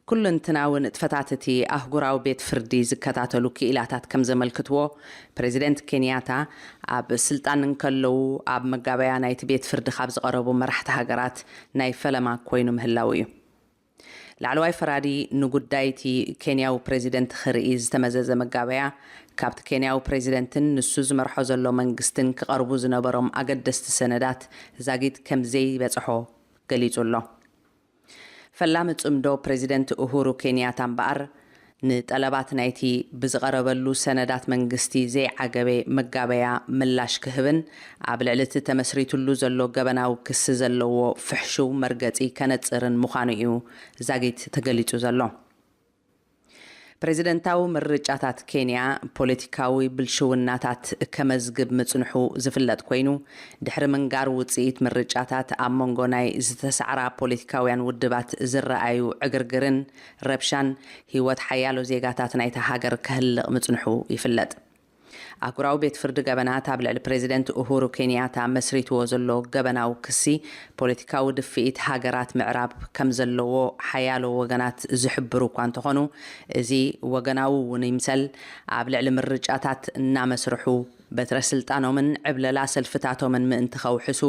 ኩለንትናዊ ንጥፈታት እቲ ኣህጉራዊ ቤት ፍርዲ ዝከታተሉ ክኢላታት ከም ዘመልክትዎ፣ ፕሬዚደንት ኬንያታ ኣብ ስልጣን እንከለዉ ኣብ መጋበያ ናይቲ ቤት ፍርዲ ካብ ዝቐረቡ መራሕቲ ሃገራት ናይ ፈለማ ኮይኑ ምህላው እዩ። ላዕለዋይ ፈራዲ ንጉዳይ እቲ ኬንያዊ ፕሬዚደንት ክርኢ ዝተመዘዘ መጋበያ፣ ካብቲ ኬንያዊ ፕሬዚደንትን ንሱ ዝመርሖ ዘሎ መንግስትን ክቐርቡ ዝነበሮም ኣገደስቲ ሰነዳት ዛጊት ከም ዘይበጽሖ ገሊጹ ኣሎ። ፈላሚ ጽምዶ ፕሬዚደንት ኡሁሩ ኬንያታ እምበኣር፣ ንጠለባት ናይቲ ብዝቐረበሉ ሰነዳት መንግስቲ ዘይዓገበ መጋበያ ምላሽ ክህብን ኣብ ልዕሊ እቲ ተመስሪቱሉ ዘሎ ገበናዊ ክሲ ዘለዎ ፍሕሹው መርገጺ ከነጽርን ምዃኑ እዩ ዛጊት ተገሊጹ ዘሎ። ፕሬዚደንታዊ ምርጫታት ኬንያ ፖለቲካዊ ብልሽውናታት ከመዝግብ ምጽንሑ ዝፍለጥ ኮይኑ፣ ድሕሪ ምንጋር ውጽኢት ምርጫታት ኣብ መንጎ ናይ ዝተሳዕራ ፖለቲካውያን ውድባት ዝረኣዩ ዕግርግርን ረብሻን ህይወት ሓያሎ ዜጋታት ናይታ ሃገር ከህልቕ ምጽንሑ ይፍለጥ። ኣህጉራዊ ቤት ፍርዲ ገበናት ኣብ ልዕሊ ፕሬዚደንት ኡሁሩ ኬንያታ መስሪትዎ ዘሎ ገበናዊ ክሲ ፖለቲካዊ ድፍኢት ሃገራት ምዕራብ ከም ዘለዎ ሓያሎ ወገናት ዝሕብሩ እኳ እንተኾኑ፣ እዚ ወገናዊ እውን ይምሰል ኣብ ልዕሊ ምርጫታት እናመስርሑ በትረ ስልጣኖምን ዕብለላ ሰልፍታቶምን ምእንቲ ከውሕሱ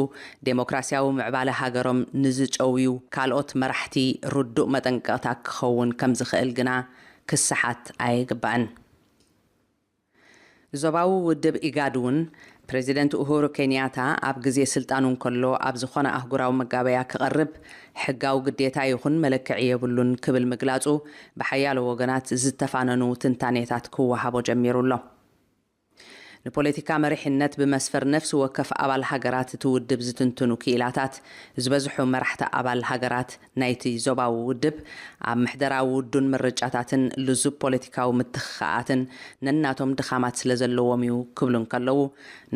ዴሞክራሲያዊ ምዕባለ ሃገሮም ንዝጨውዩ ካልኦት መራሕቲ ርዱእ መጠንቀቕታ ክኸውን ከም ዝኽእል ግና ክሰሓት ኣይግባእን። ዞባዊ ውድብ ኢጋድ እውን ፕሬዚደንት ኡሁሩ ኬንያታ ኣብ ግዜ ስልጣኑ እንከሎ ኣብ ዝኾነ ኣህጉራዊ መጋበያ ክቐርብ ሕጋዊ ግዴታ ይኹን መለክዒ የብሉን ክብል ምግላጹ ብሓያሎ ወገናት ዝተፋነኑ ትንታኔታት ክወሃቦ ጀሚሩ ኣሎ። ንፖለቲካ መሪሕነት ብመስፈር ነፍሲ ወከፍ ኣባል ሃገራት እቲ ውድብ ዝትንትኑ ክኢላታት፣ ዝበዝሑ መራሕቲ ኣባል ሃገራት ናይቲ ዞባዊ ውድብ ኣብ ምሕደራዊ ውዱን ምርጫታትን ልዙብ ፖለቲካዊ ምትኽኻኣትን ነናቶም ድኻማት ስለ ዘለዎም እዩ ክብሉ እንከለዉ፣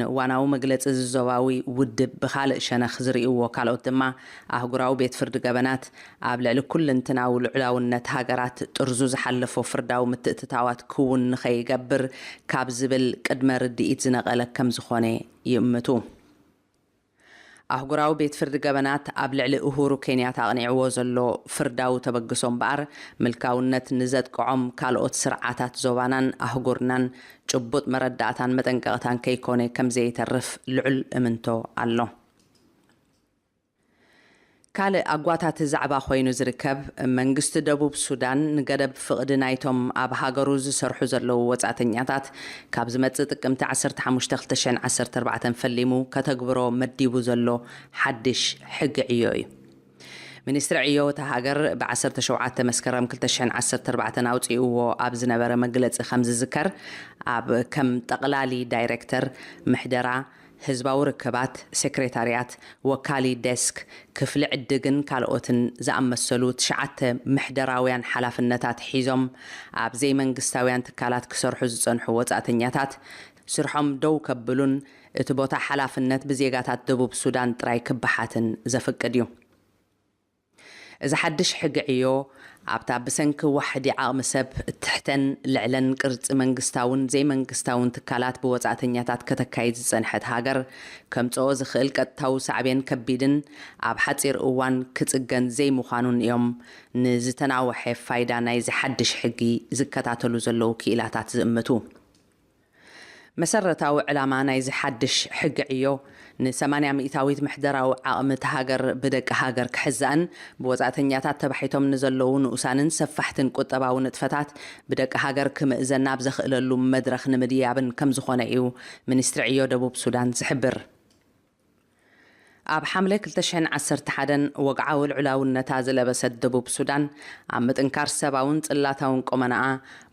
ንእዋናዊ መግለጺ እዚ ዞባዊ ውድብ ብኻልእ ሸነኽ ዝርእይዎ ካልኦት ድማ፣ ኣህጉራዊ ቤት ፍርዲ ገበናት ኣብ ልዕሊ ኩለንትናዊ ልዑላውነት ሃገራት ጥርዙ ዝሓለፎ ፍርዳዊ ምትእትታዋት ክውን ንኸይገብር ካብ ዝብል ቅድመ ርድኢት ዝነቐለ ከም ዝኾነ ይእምቱ። ኣህጉራዊ ቤት ፍርዲ ገበናት ኣብ ልዕሊ ኡሁሩ ኬንያታ ኣቕኒዕዎ ዘሎ ፍርዳዊ ተበግሶ እምበኣር፣ ምልካውነት ንዘጥቅዖም ካልኦት ስርዓታት ዞባናን ኣህጉርናን ጭቡጥ መረዳእታን መጠንቀቕታን ከይኮነ ከም ዘይተርፍ ልዑል እምንቶ ኣሎ። ካልእ ኣጓታቲ ዛዕባ ኮይኑ ዝርከብ፣ መንግስቲ ደቡብ ሱዳን ንገደብ ፍቕዲ ናይቶም ኣብ ሃገሩ ዝሰርሑ ዘለዉ ወጻእተኛታት ካብ ዝመጽእ ጥቅምቲ ዓሰርተ ሓሙሽተ ክልተ ሽሕን ዓሰርተ ኣርባዕተን ፈሊሙ ከተግብሮ መዲቡ ዘሎ ሓድሽ ሕጊ ዕዮ እዩ። ሚኒስትሪ ዕዮ እታ ሃገር ብ ዓሰርተ ሸውዓተ መስከረም ክልተ ሽሕን ዓሰርተ ኣርባዕተን ኣውጺእዎ ኣብ ዝነበረ መግለጺ ከም ዝዝከር፣ ኣብ ከም ጠቕላሊ ዳይሬክተር ምሕደራ፣ ህዝባዊ ርክባት፣ ሴክሬታርያት፣ ወካሊ ዴስክ፣ ክፍሊ ዕድግን ካልኦትን ዝኣመሰሉ ትሽዓተ ምሕደራውያን ሓላፍነታት ሒዞም ኣብ ዘይመንግስታውያን ትካላት ክሰርሑ ዝጸንሑ ወጻእተኛታት ስርሖም ደው ከብሉን እቲ ቦታ ሓላፍነት ብዜጋታት ደቡብ ሱዳን ጥራይ ክበሓትን ዘፍቅድ እዩ። እዚ ሓድሽ ሕጊ ዕዮ ኣብታ ብሰንኪ ዋሕዲ ዓቕሚ ሰብ ትሕተን ልዕለን ቅርጺ መንግስታውን ዘይመንግስታውን ትካላት ብወጻእተኛታት ከተካይድ ዝጸንሐት ሃገር ከምጽኦ ዝኽእል ቀጥታዊ ሳዕቤን ከቢድን ኣብ ሓጺር እዋን ክጽገን ዘይምዃኑን እዮም ንዝተናወሐ ፋይዳ ናይዚ ሓድሽ ሕጊ ዝከታተሉ ዘለዉ ክኢላታት ዝእምቱ። መሰረታዊ ዕላማ ናይዚ ሓድሽ ሕጊ ዕዮ፣ ንሰማንያ ሚእታዊት ምሕደራዊ ዓቕሚ እታ ሃገር ብደቂ ሃገር ክሕዛእን፣ ብወጻእተኛታት ተባሒቶም ንዘለዉ ንኡሳንን ሰፋሕትን ቁጠባዊ ንጥፈታት ብደቂ ሃገር ክምእዘን ኣብ ዘኽእለሉ መድረኽ ንምድያብን ከም ዝኾነ እዩ ሚኒስትሪ ዕዮ ደቡብ ሱዳን ዝሕብር። ኣብ ሓምለ ክልተ ሽሕን ዓሰርተ ሓደን ወግዓዊ ልዑላውነታ ዝለበሰት ደቡብ ሱዳን፣ ኣብ ምጥንካር ሰብኣውን ጽላታውን ቁመናኣ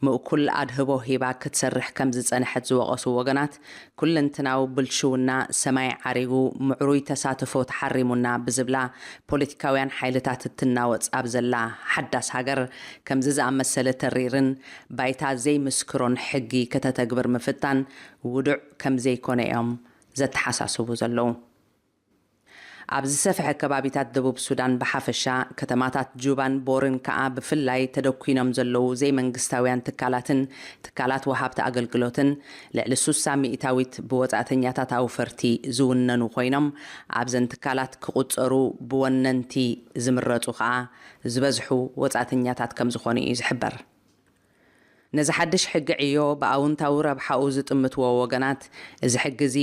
ምእኩል ኣድህቦ ሂባ ክትሰርሕ ከም ዝጸንሐት ዝወቐሱ ወገናት፣ ኩለንትናዊ ብልሽውና ሰማይ ዓሪጉ፣ ምዕሩይ ተሳትፎ ተሓሪሙና ብዝብላ ፖለቲካውያን ሓይልታት እትናወጽ ኣብ ዘላ ሓዳስ ሃገር፣ ከምዚ ዝኣመሰለ ተሪርን ባይታ ዘይምስክሮን ሕጊ ከተተግብር ምፍታን ውዱዕ ከም ዘይኮነ እዮም ዘተሓሳስቡ ዘለዉ። ኣብ ዝሰፍሐ ከባቢታት ደቡብ ሱዳን ብሓፈሻ፣ ከተማታት ጁባን ቦርን ከኣ ብፍላይ ተደኲኖም ዘለዉ ዘይመንግስታውያን ትካላትን ትካላት ወሃብቲ ኣገልግሎትን ልዕሊ ሱሳ ሚእታዊት ብወጻእተኛታት ኣውፈርቲ ዝውነኑ ኮይኖም፣ ኣብዘን ትካላት ክቑጸሩ ብወነንቲ ዝምረጹ ከኣ ዝበዝሑ ወጻእተኛታት ከም ዝኾኑ እዩ ዝሕበር። ነዚ ሓድሽ ሕጊ ዕዮ ብኣውንታዊ ረብሓኡ ዝጥምትዎ ወገናት፣ እዚ ሕጊ እዚ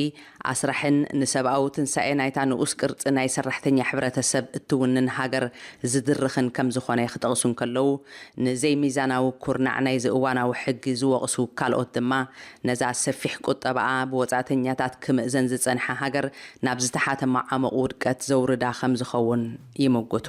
ኣስራሕን ንሰብኣዊ ትንሳኤ ናይታ ንኡስ ቅርጺ ናይ ሰራሕተኛ ሕብረተሰብ እትውንን ሃገር ዝድርኽን ከም ዝኾነ ክጠቕሱ እንከለዉ፣ ንዘይሚዛናዊ ኩርናዕ ናይዚ እዋናዊ ሕጊ ዝወቕሱ ካልኦት ድማ፣ ነዛ ሰፊሕ ቁጠባኣ ብወጻእተኛታት ክምእዘን ዝጸንሐ ሃገር ናብ ዝተሓተ መዓሙቕ ውድቀት ዘውርዳ ከም ዝኸውን ይምጉቱ።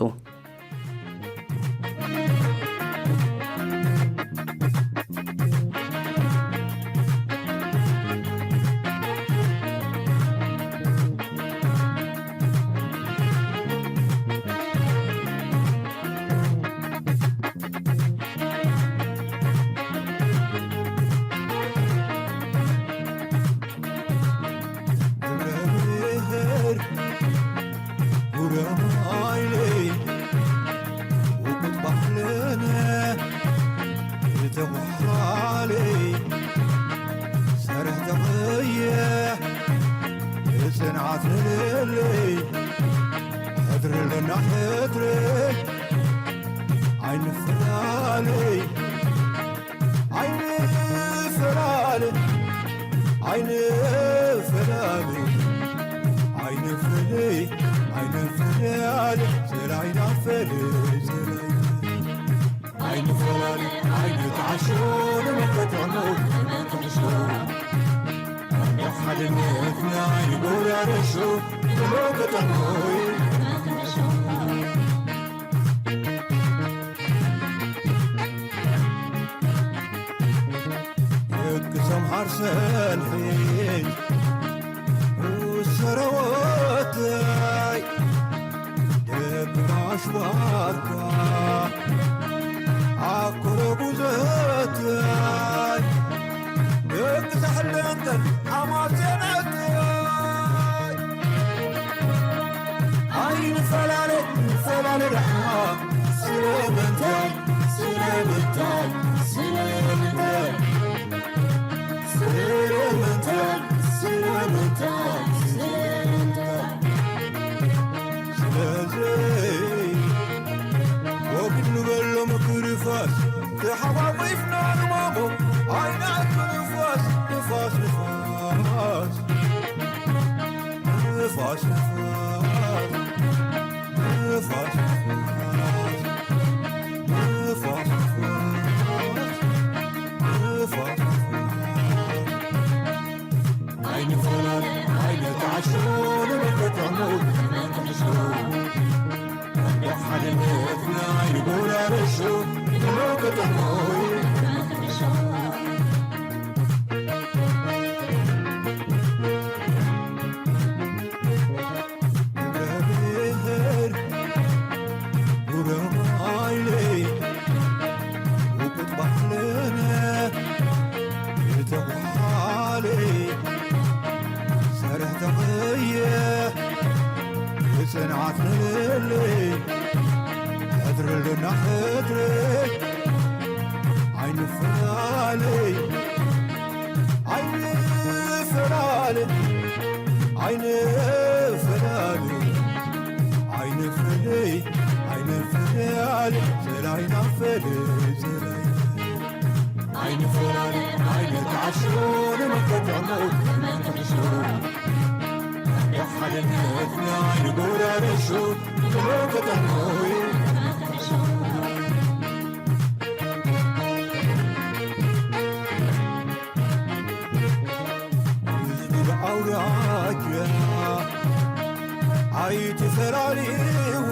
ተፈላልይዎ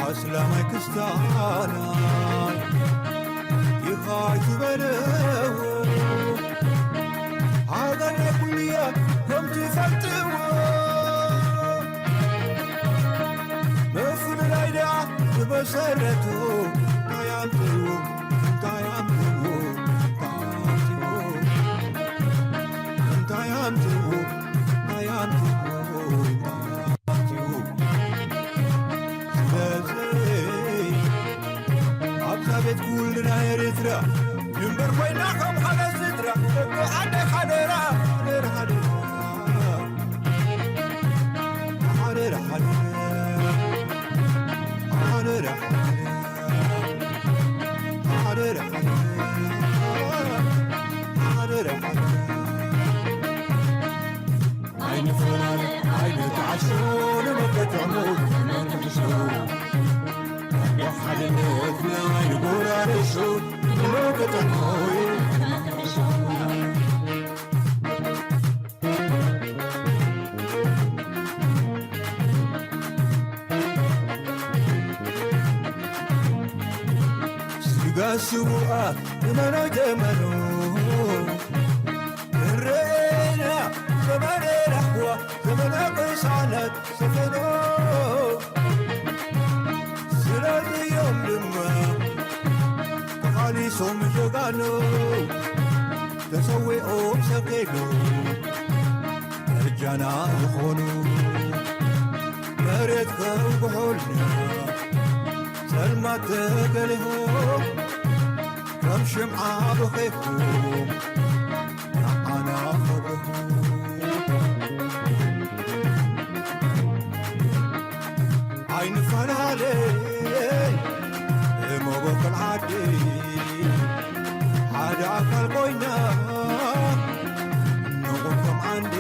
ኣስላማይ ክስታናይ ኢኻ ኣይትበልዎ። ሃገር ናይ ኩልያ ከም ትፈልጥዎ ምፍልላይ ደኣ ዝበሰረቱ እንታይ ኣምፅዎ፣ እንታይ ኣምፅዎ፣ እንታይ ኣምፅዎ፣ እንታይ ኣምፅዎ፣ እንታይ ኣምፅዎ፣ እንታይ ኣምፅዎ። ስለዚ ኣብዛ ቤት ኩልና ኤርትራ ድንበር ኮይና ከም ሓደ ስድራ ደቂ ዓደይ ሓደራ፣ ሓደራ፣ ሓደራ፣ ሓደራ፣ ሓደራ፣ ሓደራ፣ ሓደራ፣ ሓደራ፣ ሓደራ፣ ሓደራ። ኣይንፈላለ፣ ኣይንተዓሾ፣ ንመከተሙ፣ ንመከተሙ። ሓድነትና ኣይንጎራርሾ፣ ንመከተሙ። ስጋ ስውኣ እመኖ ጀመኖ፣ ንረኤና ዘመነ ራህዋ፣ ዘመነ ቅሳነት ሰፈኖ። ስለዚኦም ድማ ተቓሊሶም ጀጋኑ፣ ተሰዊኦም ሰኪሉ በጃና ዝኾኑ፣ መሬት ከውግሑልና ጸልማት ተገሊኹ፣ ከም ሽምዓ በኺኹ ንዓና ከብርሁ። ኣይንፈላለ መበቆል ዓዲ፣ ሓደ ኣካል ኮይና ንቑም ከም ዓንዲ።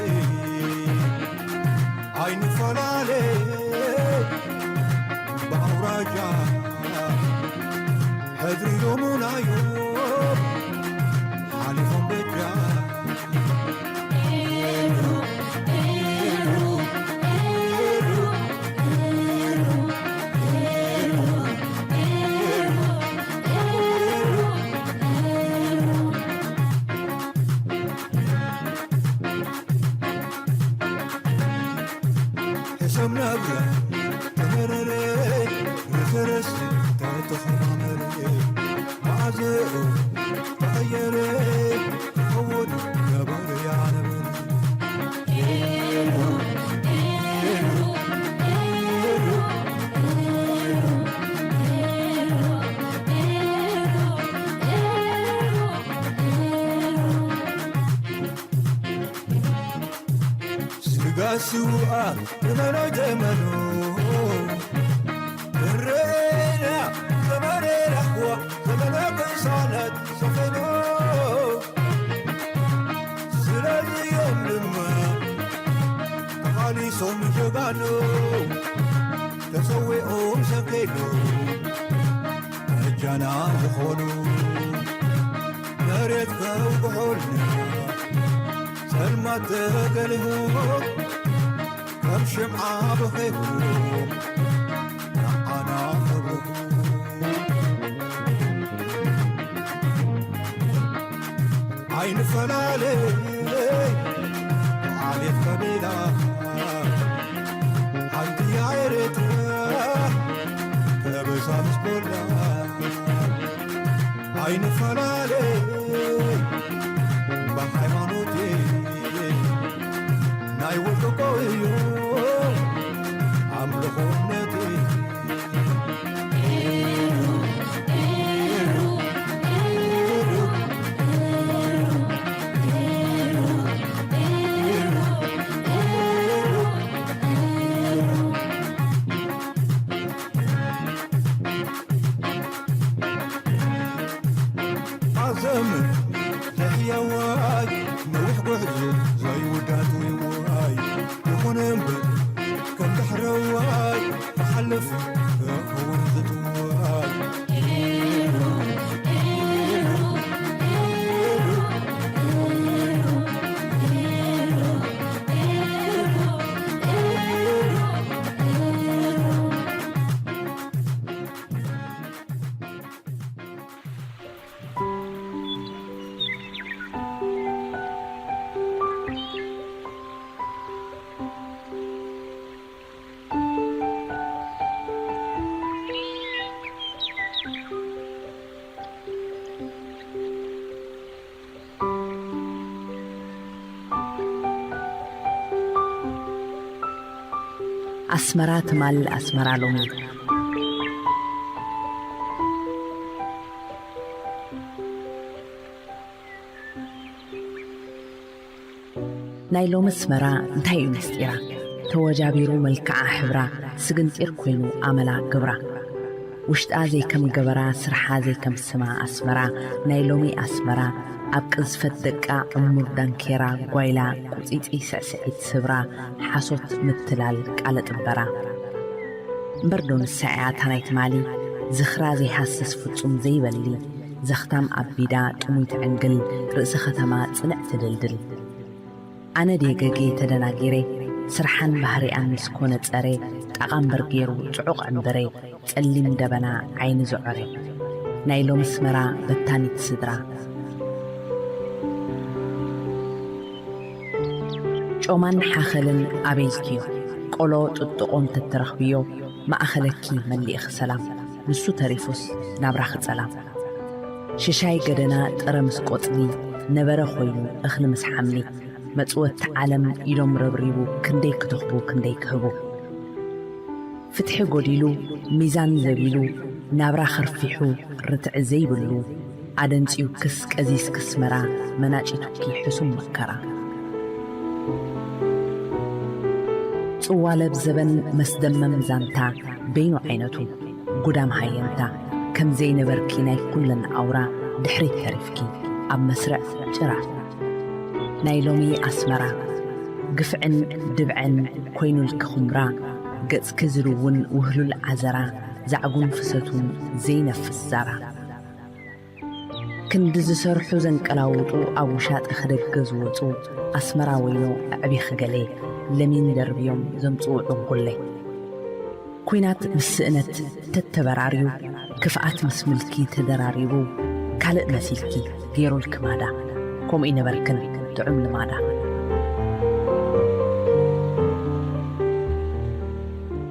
ኣይንፈላለ ብኣውራጃ፣ ሕድሪ ሎሙናዮ ሓሊፎም በጃ። ሕሰም ናብራ ተመረረ፣ ንፈረስ ተተኸማመረ፣ መዓዘኡ ተቐየረ፣ ክኸውን ነበረ ያነበረ። ስጋ ስውኣ እመኖ ጀመኖ፣ እረኤና ዘመነ ራህዋ፣ ዘመነ ቅሳነት ሰፈኖ። ስለዚኦም ድማ ተቓሊሶም ጀጋኑ፣ ተሰዊኦም ሰኪሉ በጃና ዝኾኑ፣ መሬት ከውግሑልና ጸልማት ተገሊሁ፣ ከም ሽምዓ በኺኹ ንዓና ከብርሁ። ኣይንፈላለ ዓሌት ቀቢላ፣ ሓንቲ እያ ኤርትራ ከበሳ ምስ ኮላ። ኣይንፈላለ ብሃይማኖት፣ ናይ ውልቂ እኮ እዩ ኣምልኾ እምነተይ። ኣዘም ዘሕያዋይ ነዊሕ ጉዕዞ ዘይውዳእ ጥውይዋይ፣ ይኹን እምበር ከም ዳሕረዋይ ክሓልፍ ክኸውን ዝጥዋይ። ኣስመራ ትማል ኣስመራ ሎሚ። ናይ ሎሚ ኣስመራ እንታይ እዩ ምስጢራ? ተወጃቢሩ መልክዓ ሕብራ፣ ስግንጢር ኮይኑ ኣመላ ግብራ። ውሽጣ ዘይከም ገበራ፣ ስርሓ ዘይከም ስማ ኣስመራ፣ ናይ ሎሚ ኣስመራ፣ ኣብ ቅዝፈት ደቃ ዕሙር ዳንኬራ፣ ጓይላ ቁጺጺ ስዕስዒት ስብራ፣ ሓሶት ምትላል ቃለ ጥበራ። እምበር ዶ ንሳ እያ እታ ናይ ትማሊ፣ ዝኽራ ዘይሃስስ ፍጹም ዘይበሊ፣ ዘኽታም ኣቢዳ ጥሙይ ትዕንግል፣ ርእሲ ከተማ ጽንዕ ትድልድል። ኣነ ድየ ገጌ ተደናጊረ፣ ስርሓን ባህሪኣን ምስ ኮነ ጸረ፣ ጣቓ እምበር ገይሩ ጽዑቕ ዕምበረ፣ ጸሊም ደበና ዓይኒ ዝዖረ። ናይ ሎሚ ኣስመራ በታኒት ስድራ። ጮማን ሓኸልን ኣበይ ዝትዮ፣ ቆሎ ጥጥቖ እንተተረኽብዮ፣ ማእኸለኪ መሊእኺ ሰላም፣ ንሱ ተሪፉስ ናብራኺ ጸላም። ሽሻይ ገደና ጥረ ምስ ቆጽሊ፣ ነበረ ኮይኑ እኽሊ ምስ ሓምሊ፣ መጽወቲ ዓለም ኢዶም ረብሪቡ፣ ክንደይ ክተኽቡ ክንደይ ክህቡ። ፍትሒ ጎዲሉ፣ ሚዛን ዘቢሉ፣ ናብራ ከርፊሑ፣ ርትዒ ዘይብሉ፣ ኣደንጺዩክስ ቀዚዝኪ ኣስመራ፣ መናጪቱኪ ሕሱም መከራ። ጽዋለብ ዘበን መስደመም ዛንታ በይኑ ዓይነቱ፣ ጉዳም ሃየንታ፣ ከም ዘይነበርኪ ናይ ኩለን ኣውራ፣ ድሕሪት ተሪፍኪ ኣብ መስርዕ ጭራ። ናይ ሎሚ ኣስመራ፣ ግፍዕን ድብዕን ኮይኑልኪ ኹምራ፣ ገጽኪ ዝልውን ውህሉል ዓዘራ፣ ዛዕጉን ፍሰቱን ዘይነፍስ ዛራ። ክንዲ ዝሰርሑ ዘንቀላውጡ፣ ኣብ ውሻጠ ክደገ ዝወጹ፣ ኣስመራ ወይኖ ኣዕቢኺ ገለ፣ ለሚን ደርብዮም ዘምጽኡ ዕንጉለ። ኲናት ምስ ስእነት ተተበራርዩ፣ ክፍኣት ምስ ምልኪ ተደራሪቡ፣ ካልእ መሲልኪ ገይሩልኪ ማዳ፣ ከምኡ ይነበርክን ጥዑም ልማዳ።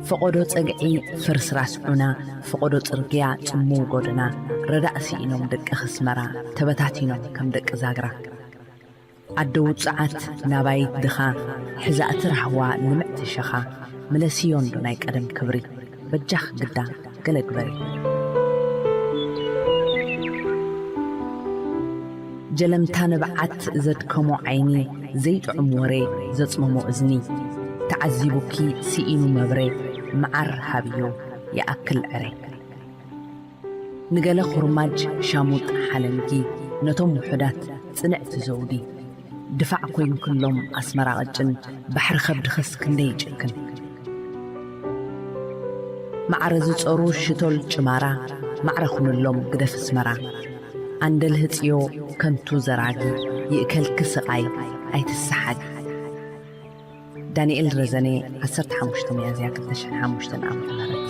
ፈቐዶ ጸግዒ ፍርስራስ ዑና፣ ፈቐዶ ጽርግያ ጽምው ጎደና፣ ረዳእ ስኢኖም ደቂ ኣስመራ፣ ተበታቲኖም ከም ደቂ ዛግራ። ኣደ ውጹዓት ናባይት ድኻ፣ ሕዛእቲ ራህዋ ልምዕቲ ሸኻ፣ ምለስዮ እንዶ ናይ ቀደም ክብሪ፣ በጃኺ ግዳ ገለ ግበሪ። ጀለምታ ንብዓት ዘድከሞ ዓይኒ፣ ዘይጥዑም ወረ ዘጽመሞ እዝኒ፣ ተዓዚቡኪ ስኢኑ መብረ፣ መዓር ሃብዮ ይኣክል ዕረ። ንገለ ኹርማጅ ሻሙጥ ሓለንጊ፣ ነቶም ውሑዳት ጽንዕቲ ዘውዲ። ድፋዕ ኮይንክሎም ኣስመራ ቅጭን፣ ባሕሪ ከብድኽስ ክንደይ ይጭክን። ማዕረ ዝጸሩ ሽቶል ጭማራ፣ ማዕረ ኩንሎም ግደፍ ኣስመራ። ኣንደል ህጽዮ ከንቱ ዘራጊ፣ ይእከልኪ ስቓይ ኣይትሰሓጊ። ዳንኤል ረዘነ፣ ዓሰርተ ሓሙሽተ ሚያዝያ ክልተ ሽሕን ሓሙሽተን ዓመተ ምህረት።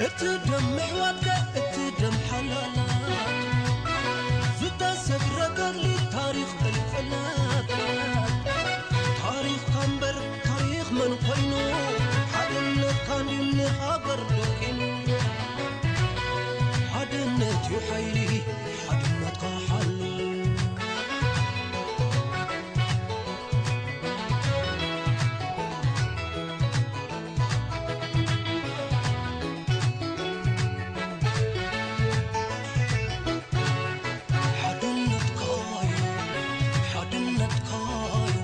እቲ ደም ምሕዋትካ፣ እቲ ደም ሓላላት ዝተሰግረ ገድሊ ታሪኽ ቅልቅላት። ታሪኽካ እምበር ታሪኽ መን ኮይኑ? ሓድነትካ እንድዩ ንሃገር ደኪኑ። ሓድነት እዩ ሓይሊ፣ ሓድነትካ ሓሉ። ሓድነትካዩ፣ ሓድነትካዩ፣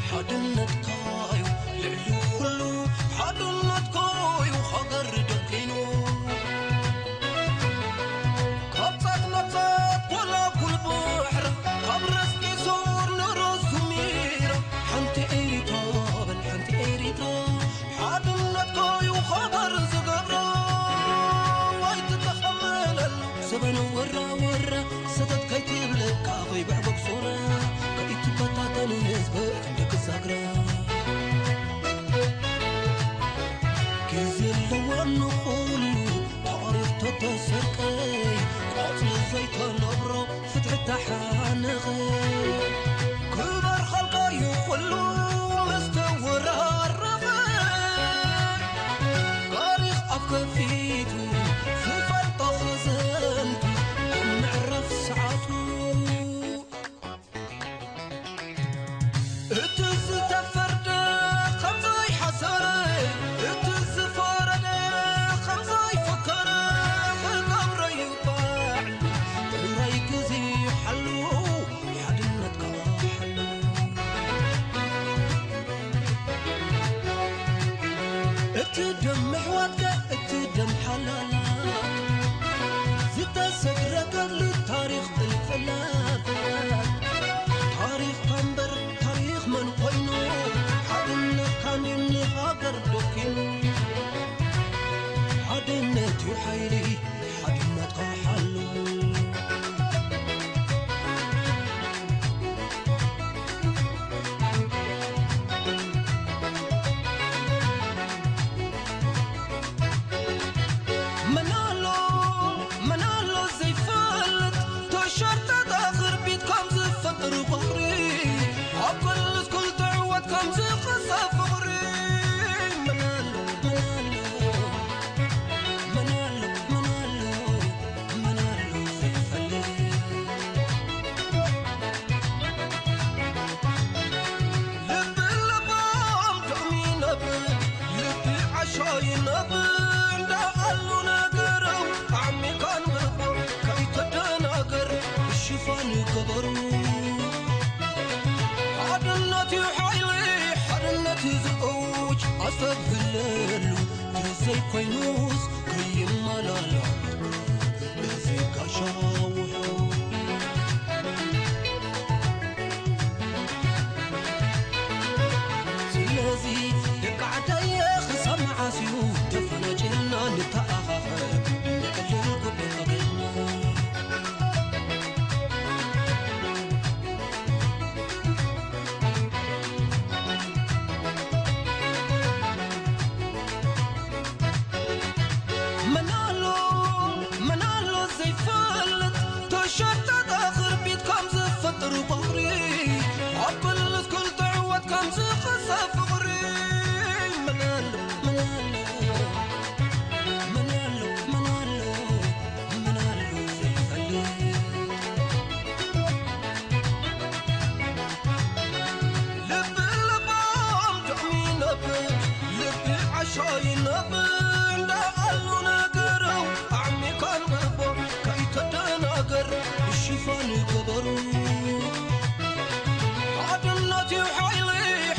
ሓድነትካዩ፣ ልዕሊ ኩሉ ሓድነትካዩ ሃገር ደኪኑ። ካብ ጻት ናብ ጻት ኮላኩል ባሕራ፣ ካብ ራስ ጌሶር ንራስ ዙሚራ፣ ሓንቲ ኤሪትራ በል ሓንቲ ኤሪትራ፣ ሓድነትካዩ ሃገር ዝገብራ። ኣይትተኸመለሉ ዘበን ወራ ወራ፣ ሰተት ከይትብለካ ከይብዕበግ ሶራ፣ ከይትበታተን ህዝቢ ክንዲ ክዛግራ። ግዜ ኣለዋ ንኹሉ ታሪኽ ተተሰርቀ፣ ቆጽሊ ዘይተነብሮ ፍትሒ ተሓነኸ። ክበርኸልካዩ ኩሉ ምስ ተወራረፈ፣ ታሪኽ ኣፍ ከፊቱ ዝፈልጦ ኸዘንቱ ኣብ ምዕራፍ ሰዓቱ። እቲ ዝተፈርደ ከም ዘይሓሰረ፣ እቲ ዝፈረደ ከም ዘይፈከረ፣ ክገብሮ ይባዕ ጥራይ ግዜ ሓሉ፣ ሓድነትካ ሓሉ። እቲ ደም ምሕዋትካ፣ እቲ ደም ሓላላት ዝተሰግረ ገድሊ ታሪኽ ጥልፍላት። ታሪኽካ እምበር ታሪኽ መን ኮይኑ? ሓድነትካ እንድዩ ንሃገር ደኪኑ። ሓድነት እዩ ሓይሊ፣ ሓድነትካ ሓሉ። መን ኣሎ፣ መን ኣሎ ዘይፈልጥ፣ ተሸርጠጠ ክርቢት ከም ዝፈጥር ቁሪ፣ ኣብ ክልስ ክልተ ዕወት ከም ዝኸሰብ ፍቕሪ። መን ኣሎ፣ መን ኣሎ፣ መን ኣሎ፣ መን ኣሎ፣ መን ኣሎ ዘይፈልጥ? ልቢ ለባም ደም ይነብር፣ ልቢ ዓሻ ይነብር፣ እንዳኣሉ ነገረው፣ ኣዕሚልካ ኣንብቦ፣ ከይትደናገር፣ ብሽፋን ገበሩ። ሓድነት እዩ ሓይሊ፣ ሓድነት እዩ ዝእውጅ፣ ኣስተብህለሉ፣ ተዘይኮይኑስ ከይመላላእ። እዚ ጋሻ ውሑድ። ስለዚ ደቂ ዓደየ ክሳብ መዓስ እዩ ተፈናጭልና ንተኣኻኸብ ንዕልል ጉዳይ ሃገርና። መን ኣሎ፣ መን ኣሎ ዘይፈልጥ፣ ተሸርጠጠ ክርቢት ከም ዝፈጥር ባሕሪ፣ ኣብ ክልስ ክልተ ዕወት ከም ዝኸሰብ ፍቕሪ። መን ኣሎ፣ መን ኣሎ፣ መን ኣሎ፣ መን ኣሎ፣ መን ኣሎ ዘይፈልጥ? ልቢ ለባም ደም ይነብር፣ ልቢ ዓሻ ይነብር፣ እንዳኣሉ ነገረው፣ ኣዕሚልካ ኣንብቦ፣ ከይትደናገር፣ ብሽፋን ገበሩ። ሓድነት እዩ ሓይሊ፣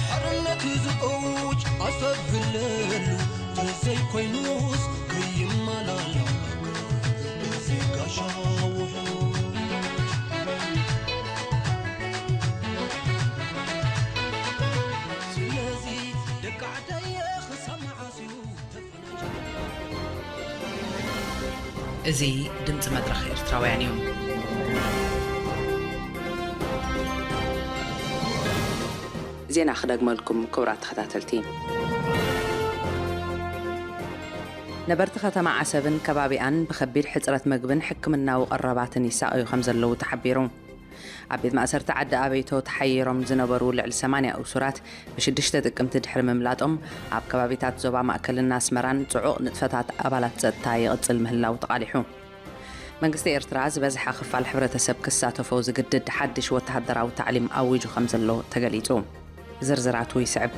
ሓርነት እዩ ዝእውጅ፣ ኣስተብህለሉ፣ ተዘይኮይኑስ ከይመላላእ። እዚ ጋሻ ውሑድ። ስለዚ ደቂ ዓደየ ክሳብ መዓስ እዩ ተፈናጭ? እዚ ድምጺ መድረኽ ኤርትራውያን እዩ። ዜና ክደግመልኩም ክቡራት ተኸታተልቲ። ነበርቲ ከተማ ዓሰብን ከባቢኣን ብኸቢድ ሕጽረት መግብን ሕክምናዊ ቀረባትን ይሳቐዩ ከም ዘለዉ ተሓቢሩ። ኣብ ቤት ማእሰርቲ ዓዲ ኣበይቶ ተሓይሮም ዝነበሩ ልዕሊ ሰማንያ እሱራት ብሽዱሽተ ጥቅምቲ ድሕሪ ምምላጦም፣ ኣብ ከባቢታት ዞባ ማእከልን ኣስመራን ጽዑቕ ንጥፈታት ኣባላት ጸጥታ ይቕጽል ምህላው ተቓሊሑ። መንግስቲ ኤርትራ ዝበዝሐ ክፋል ሕብረተሰብ ክሳተፎ ዝግድድ ሓድሽ ወተሃደራዊ ታዕሊም ኣዊጁ ከም ዘሎ ተገሊጹ። ዝርዝራቱ ይስዕብ።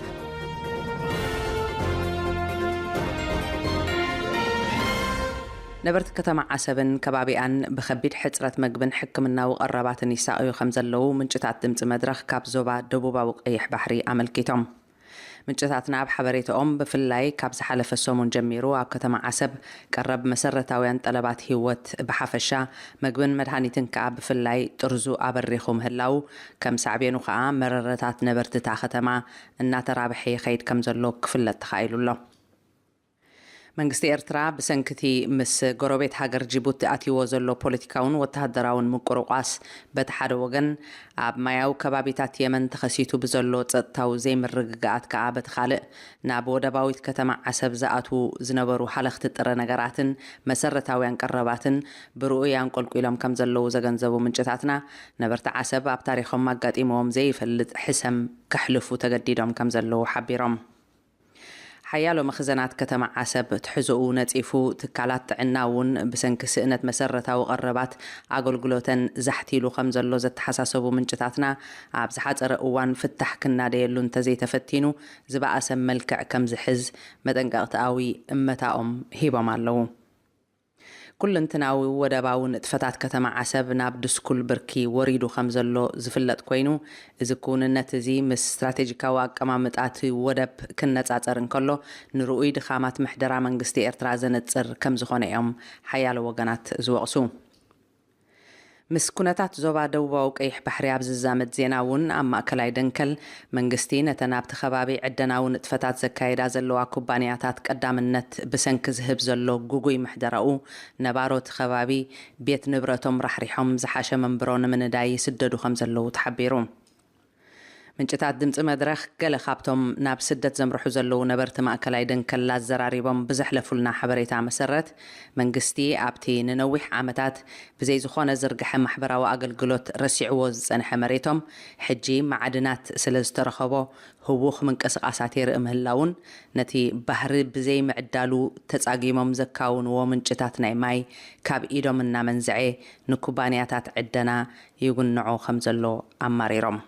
ነበርቲ ከተማ ዓሰብን ከባቢኣን ብኸቢድ ሕጽረት መግብን ሕክምናዊ ቀረባትን ይሳቐዩ ከም ዘለዉ ምንጭታት ድምጺ መድረኽ ካብ ዞባ ደቡባዊ ቀይሕ ባሕሪ ኣመልኪቶም። ምንጭታትና ኣብ ሓበሬታኦም፣ ብፍላይ ካብ ዝሓለፈ ሰሙን ጀሚሩ ኣብ ከተማ ዓሰብ ቀረብ መሰረታውያን ጠለባት ህይወት ብሓፈሻ፣ መግብን መድሃኒትን ከኣ ብፍላይ ጥርዙ ኣበሪኹ ምህላው፣ ከም ሳዕቤኑ ከኣ መረረታት ነበርቲ እታ ከተማ እናተራብሐ ይኸይድ ከም ዘሎ ክፍለጥ ተኻኢሉ ኣሎ። መንግስቲ ኤርትራ ብሰንኪ እቲ ምስ ጎረቤት ሃገር ጅቡቲ ኣትይዎ ዘሎ ፖለቲካውን ወተሃደራውን ምቁርቋስ፣ በቲ ሓደ ወገን ኣብ ማያዊ ከባቢታት የመን ተኸሲቱ ብዘሎ ጸጥታዊ ዘይምርግጋኣት ከኣ በቲ ካልእ፣ ናብ ወደባዊት ከተማ ዓሰብ ዝኣትዉ ዝነበሩ ሃለኽቲ ጥረ ነገራትን መሰረታውያን ቀረባትን ብርኡይ ኣንቆልቂሎም ከም ዘለዉ ዘገንዘቡ ምንጭታትና፣ ነበርቲ ዓሰብ ኣብ ታሪኾም ኣጋጢምዎም ዘይፈልጥ ሕሰም ከሕልፉ ተገዲዶም ከም ዘለዉ ሓቢሮም። ሓያሎ መኽዘናት ከተማ ዓሰብ ትሕዝኡ ነጺፉ፣ ትካላት ጥዕና እውን ብሰንኪ ስእነት መሰረታዊ ቀረባት ኣገልግሎተን ዛሕቲሉ ከም ዘሎ ዘተሓሳሰቡ ምንጭታትና፣ ኣብ ዝሓጸረ እዋን ፍታሕ ክናደየሉ እንተዘይተፈቲኑ፣ ዝበኣሰ መልክዕ ከም ዝሕዝ መጠንቀቕታዊ እመታኦም ሂቦም ኣለዉ። ኩለንትናዊ ወደባዊ ንጥፈታት ከተማ ዓሰብ ናብ ድስኩል ብርኪ ወሪዱ ከም ዘሎ ዝፍለጥ ኮይኑ፣ እዚ ክውንነት እዚ ምስ ስትራቴጂካዊ ኣቀማምጣ እቲ ወደብ ክነጻጸር እንከሎ፣ ንርኡይ ድኻማት ምሕደራ መንግስቲ ኤርትራ ዘነጽር ከም ዝኾነ እዮም ሓያሎ ወገናት ዝወቕሱ። ምስ ኩነታት ዞባ ደቡባዊ ቀይሕ ባሕሪ ኣብ ዝዛመድ ዜና እውን፣ ኣብ ማእከላይ ደንከል መንግስቲ ነተን ኣብቲ ከባቢ ዕደናዊ ንጥፈታት ዘካየዳ ዘለዋ ኩባንያታት ቀዳምነት ብሰንኪ ዝህብ ዘሎ ግጉይ ምሕደራኡ፣ ነባሮ እቲ ከባቢ ቤት ንብረቶም ራሕሪሖም ዝሓሸ መንብሮ ንምንዳይ ይስደዱ ከም ዘለዉ ተሓቢሩ። ምንጭታት ድምጺ መድረኽ፣ ገለ ካብቶም ናብ ስደት ዘምርሑ ዘለዉ ነበርቲ ማእከላይ ደንከል ኣዘራሪቦም ብዘሕለፉልና ሓበሬታ መሰረት፣ መንግስቲ ኣብቲ ንነዊሕ ዓመታት ብዘይ ዝኾነ ዝርግሐ ማሕበራዊ ኣገልግሎት ረሲዕዎ ዝጸንሐ መሬቶም፣ ሕጂ ማዕድናት ስለ ዝተረኸቦ፣ ህዉኽ ምንቅስቓሳት የርኢ ምህላዉን፣ ነቲ ባህሪ ብዘይ ምዕዳሉ ተጻጊሞም ዘካውንዎ ምንጭታት ናይ ማይ ካብ ኢዶም እናመንዝዐ ንኩባንያታት ዕደና ይጉንዖ ከም ዘሎ ኣማሪሮም።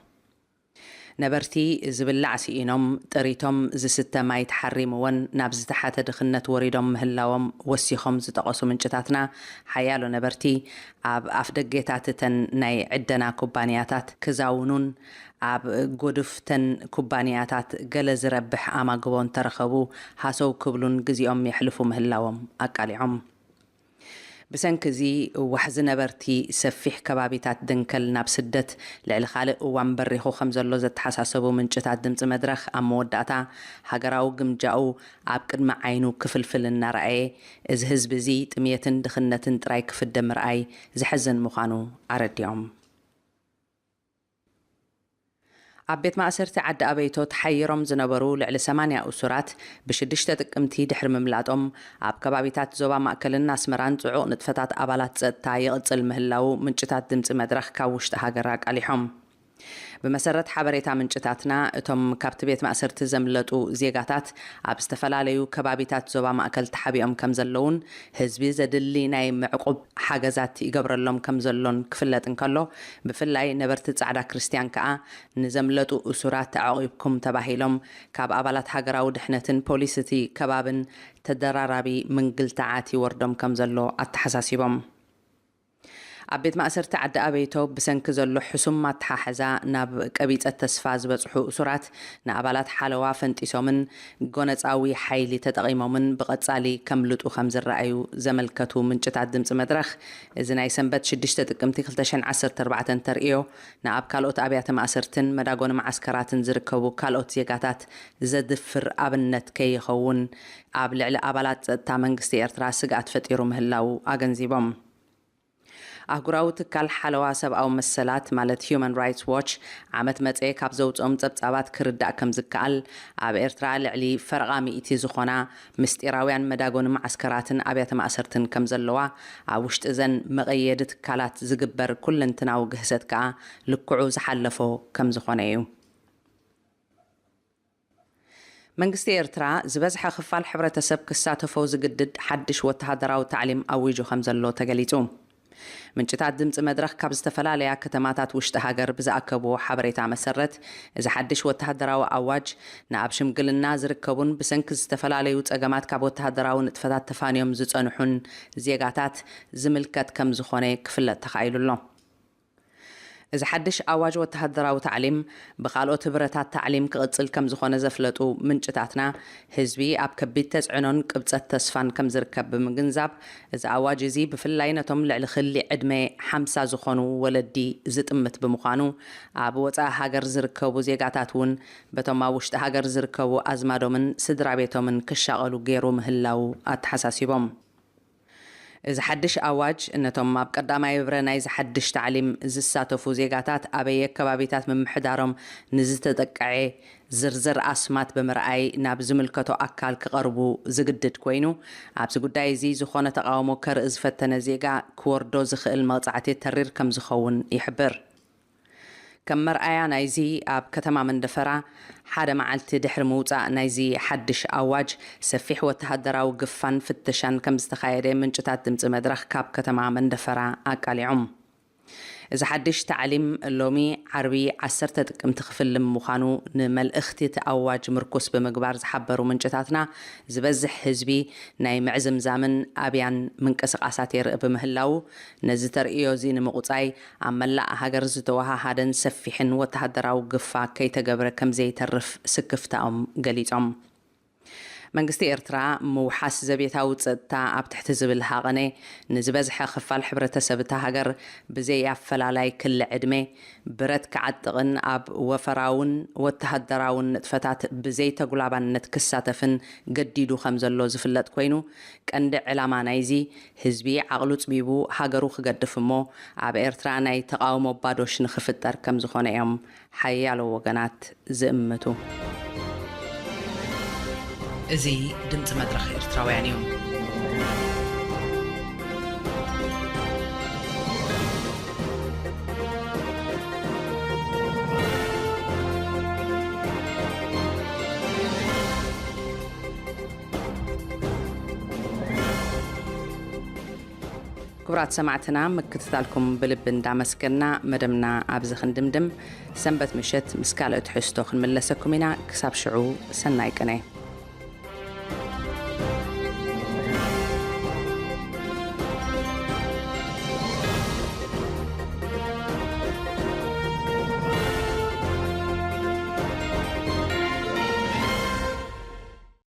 ነበርቲ ዝብላዕ ስኢኖም፣ ጥሪቶም ዝስተ ማይ ተሓሪምወን ናብ ዝተሓተ ድኽነት ወሪዶም ምህላዎም ወሲኾም ዝጠቐሱ ምንጭታትና፣ ሓያሎ ነበርቲ ኣብ ኣፍደጌታት እተን ናይ ዕደና ኩባንያታት ክዛውኑን ኣብ ጎድፍተን ኩባንያታት ገለ ዝረብሕ ኣማግቦ እንተረኸቡ ሃሰው ክብሉን ግዜኦም የሕልፉ ምህላዎም ኣቃሊዖም። ብሰንኪ እዚ ዋሕዚ ነበርቲ ሰፊሕ ከባቢታት ደንከል ናብ ስደት ልዕሊ ካልእ እዋን በሪኹ ከም ዘሎ ዘተሓሳሰቡ ምንጭታት ድምፂ መድረኽ፣ ኣብ መወዳእታ ሃገራዊ ግምጃኡ ኣብ ቅድሚ ዓይኑ ክፍልፍል እናረኣየ፣ እዚ ህዝቢ እዚ ጥምየትን ድኽነትን ጥራይ ክፍደ ምርኣይ ዘሕዝን ምዃኑ ኣረዲኦም። ኣብ ቤት ማእሰርቲ ዓዲ ኣበይቶ ተሓይሮም ዝነበሩ ልዕሊ ሰማንያ እሱራት፣ ብሽዱሽተ ጥቅምቲ ድሕሪ ምምላጦም፣ ኣብ ከባቢታት ዞባ ማእከልን ኣስመራን ጽዑቕ ንጥፈታት ኣባላት ጸጥታ ይቕጽል ምህላዉ ምንጭታት ድምጺ መድረኽ ካብ ውሽጢ ሃገር ኣቃሊሖም። ብመሰረት ሓበሬታ ምንጭታትና፣ እቶም ካብቲ ቤት ማእሰርቲ ዘምለጡ ዜጋታት፣ ኣብ ዝተፈላለዩ ከባቢታት ዞባ ማእከል ተሓቢኦም ከም ዘለዉን፣ ህዝቢ ዘድሊ ናይ መዕቁብ ሓገዛት ይገብረሎም ከም ዘሎን ክፍለጥ እንከሎ፣ ብፍላይ ነበርቲ ጻዕዳ ክርስትያን ከኣ፣ ንዘምለጡ እሱራት ተዓቒብኩም ተባሂሎም፣ ካብ ኣባላት ሃገራዊ ድሕነትን ፖሊስ እቲ ከባብን ተደራራቢ ምንግልታዓት ይወርዶም ከም ዘሎ ኣተሓሳሲቦም። ኣብ ቤት ማእሰርቲ ዓዲ ኣበይቶ ብሰንኪ ዘሎ ሕሱም ኣተሓሕዛ ናብ ቀቢጸ ተስፋ ዝበጽሑ እሱራት፣ ንኣባላት ሓለዋ ፈንጢሶምን ጎነጻዊ ሓይሊ ተጠቒሞምን ብቐጻሊ ከምልጡ ከም ዝረኣዩ ዘመልከቱ ምንጭታት ድምጺ መድረኽ፣ እዚ ናይ ሰንበት ሽዱሽተ ጥቅምቲ ክልተ ሽሕን ዓሰርተ ኣርባዕተን ተርእዮ፣ ንኣብ ካልኦት ኣብያተ ማእሰርትን መዳጎኒ መዓስከራትን ዝርከቡ ካልኦት ዜጋታት ዘድፍር ኣብነት ከይኸውን፣ ኣብ ልዕሊ ኣባላት ጸጥታ መንግስቲ ኤርትራ ስግኣት ፈጢሩ ምህላዉ ኣገንዚቦም። ኣህጉራዊ ትካል ሓለዋ ሰብኣዊ መሰላት ማለት Human Rights Watch ዓመት መጸ ካብ ዘውጽኦም ጸብጻባት ክርዳእ ከም ዝከኣል፣ ኣብ ኤርትራ ልዕሊ ፈረቓ ሚእቲ ዝኾና ምስጢራውያን መዳጎኒ መዓስከራትን ኣብያተ ማእሰርትን ከም ዘለዋ፣ ኣብ ውሽጢ እዘን መቐየዲ ትካላት ዝግበር ኩለንትናዊ ግህሰት ከኣ ልክዑ ዝሓለፎ ከም ዝኾነ እዩ። መንግስቲ ኤርትራ ዝበዝሐ ክፋል ሕብረተሰብ ክሳተፎ ዝግድድ ሓድሽ ወተሃደራዊ ታዕሊም ኣዊጁ ከም ዘሎ ተገሊጹ። ምንጭታት ድምፂ መድረኽ ካብ ዝተፈላለያ ከተማታት ውሽጢ ሃገር ብዝኣከብዎ ሓበሬታ መሰረት፣ እዚ ሓድሽ ወተሃደራዊ ኣዋጅ ንኣብ ሽምግልና ዝርከቡን ብሰንኪ ዝተፈላለዩ ጸገማት ካብ ወተሃደራዊ ንጥፈታት ተፋንዮም ዝጸንሑን ዜጋታት ዝምልከት ከም ዝኾነ ክፍለጥ ተኻኢሉ ኣሎ። እዚ ሓድሽ ኣዋጅ ወተሃደራዊ ታዕሊም ብኻልኦት ህብረታት ታዕሊም ክቕጽል ከም ዝኾነ ዘፍለጡ ምንጭታትና፣ ህዝቢ ኣብ ከቢድ ተጽዕኖን ቅብጸት ተስፋን ከም ዝርከብ ብምግንዛብ፣ እዚ ኣዋጅ እዚ ብፍላይ ነቶም ልዕሊ ክሊ ዕድመ ሓምሳ ዝኾኑ ወለዲ ዝጥምት ብምዃኑ፣ ኣብ ወጻኢ ሃገር ዝርከቡ ዜጋታት እውን በቶም ኣብ ውሽጢ ሃገር ዝርከቡ ኣዝማዶምን ስድራ ቤቶምን ክሻቐሉ ገይሩ ምህላዉ ኣተሓሳሲቦም። እዚ ሓድሽ ኣዋጅ ነቶም ኣብ ቀዳማይ ብረ ናይዚ ሓድሽ ታዕሊም ዝሳተፉ ዜጋታት ኣበየ ከባቢታት ምምሕዳሮም ንዝተጠቅዐ ዝርዝር ኣስማት ብምርኣይ ናብ ዝምልከቶ ኣካል ክቐርቡ ዝግድድ ኮይኑ፣ ኣብዚ ጉዳይ እዚ ዝኾነ ተቓውሞ ከርኢ ዝፈተነ ዜጋ ክወርዶ ዝኽእል መቕጻዕቲ ተሪር ከም ዝኸውን ይሕብር። ከም መርኣያ ናይዚ፣ ኣብ ከተማ መንደፈራ ሓደ መዓልቲ ድሕሪ ምውጻእ ናይዚ ሓድሽ ኣዋጅ፣ ሰፊሕ ወተሃደራዊ ግፋን ፍተሻን ከም ዝተኻየደ ምንጭታት ድምፂ መድረኽ ካብ ከተማ መንደፈራ ኣቃሊዖም። እዚ ሓድሽ ታዕሊም ሎሚ ዓርቢ ዓሰርተ ጥቅምቲ ክፍልም ምዃኑ ንመልእኽቲ እቲ ኣዋጅ ምርኩስ ብምግባር ዝሓበሩ ምንጭታትና፣ ዝበዝሕ ህዝቢ ናይ ምዕዝምዛምን ኣብያን ምንቅስቓሳት የርኢ ብምህላዉ፣ ነዚ ተርእዮ እዚ ንምቑጻይ ኣብ መላእ ሃገር ዝተወሃሃደን ሰፊሕን ወተሃደራዊ ግፋ ከይተገብረ ከም ዘይተርፍ ስክፍታኦም ገሊጾም። መንግስቲ ኤርትራ ምውሓስ ዘቤታዊ ጸጥታ ኣብ ትሕቲ ዝብል ሃቐነ፣ ንዝበዝሐ ክፋል ሕብረተሰብ እታ ሃገር ብዘይ ኣፈላላይ ክሊ ዕድመ ብረት ክዓጥቕን ኣብ ወፈራውን ወተሃደራውን ንጥፈታት ብዘይ ተጉላባነት ክሳተፍን ገዲዱ ከም ዘሎ ዝፍለጥ ኮይኑ፣ ቀንዲ ዕላማ ናይዚ ህዝቢ ዓቕሉ ጽቢቡ ሃገሩ ክገድፍ እሞ ኣብ ኤርትራ ናይ ተቓውሞ ባዶሽ ንኽፍጠር ከም ዝኾነ እዮም ሓያሎ ወገናት ዝእምቱ። እዚ ድምፂ መድረኽ ኤርትራውያን እዩ። ክቡራት ሰማዕትና፣ ምክትታልኩም ብልቢ እንዳመስገና፣ መደብና ኣብዚ ክንድምድም። ሰንበት ምሸት ምስ ካልእ ትሕዝቶ ክንምለሰኩም ኢና። ክሳብ ሽዑ፣ ሰናይ ቅነ።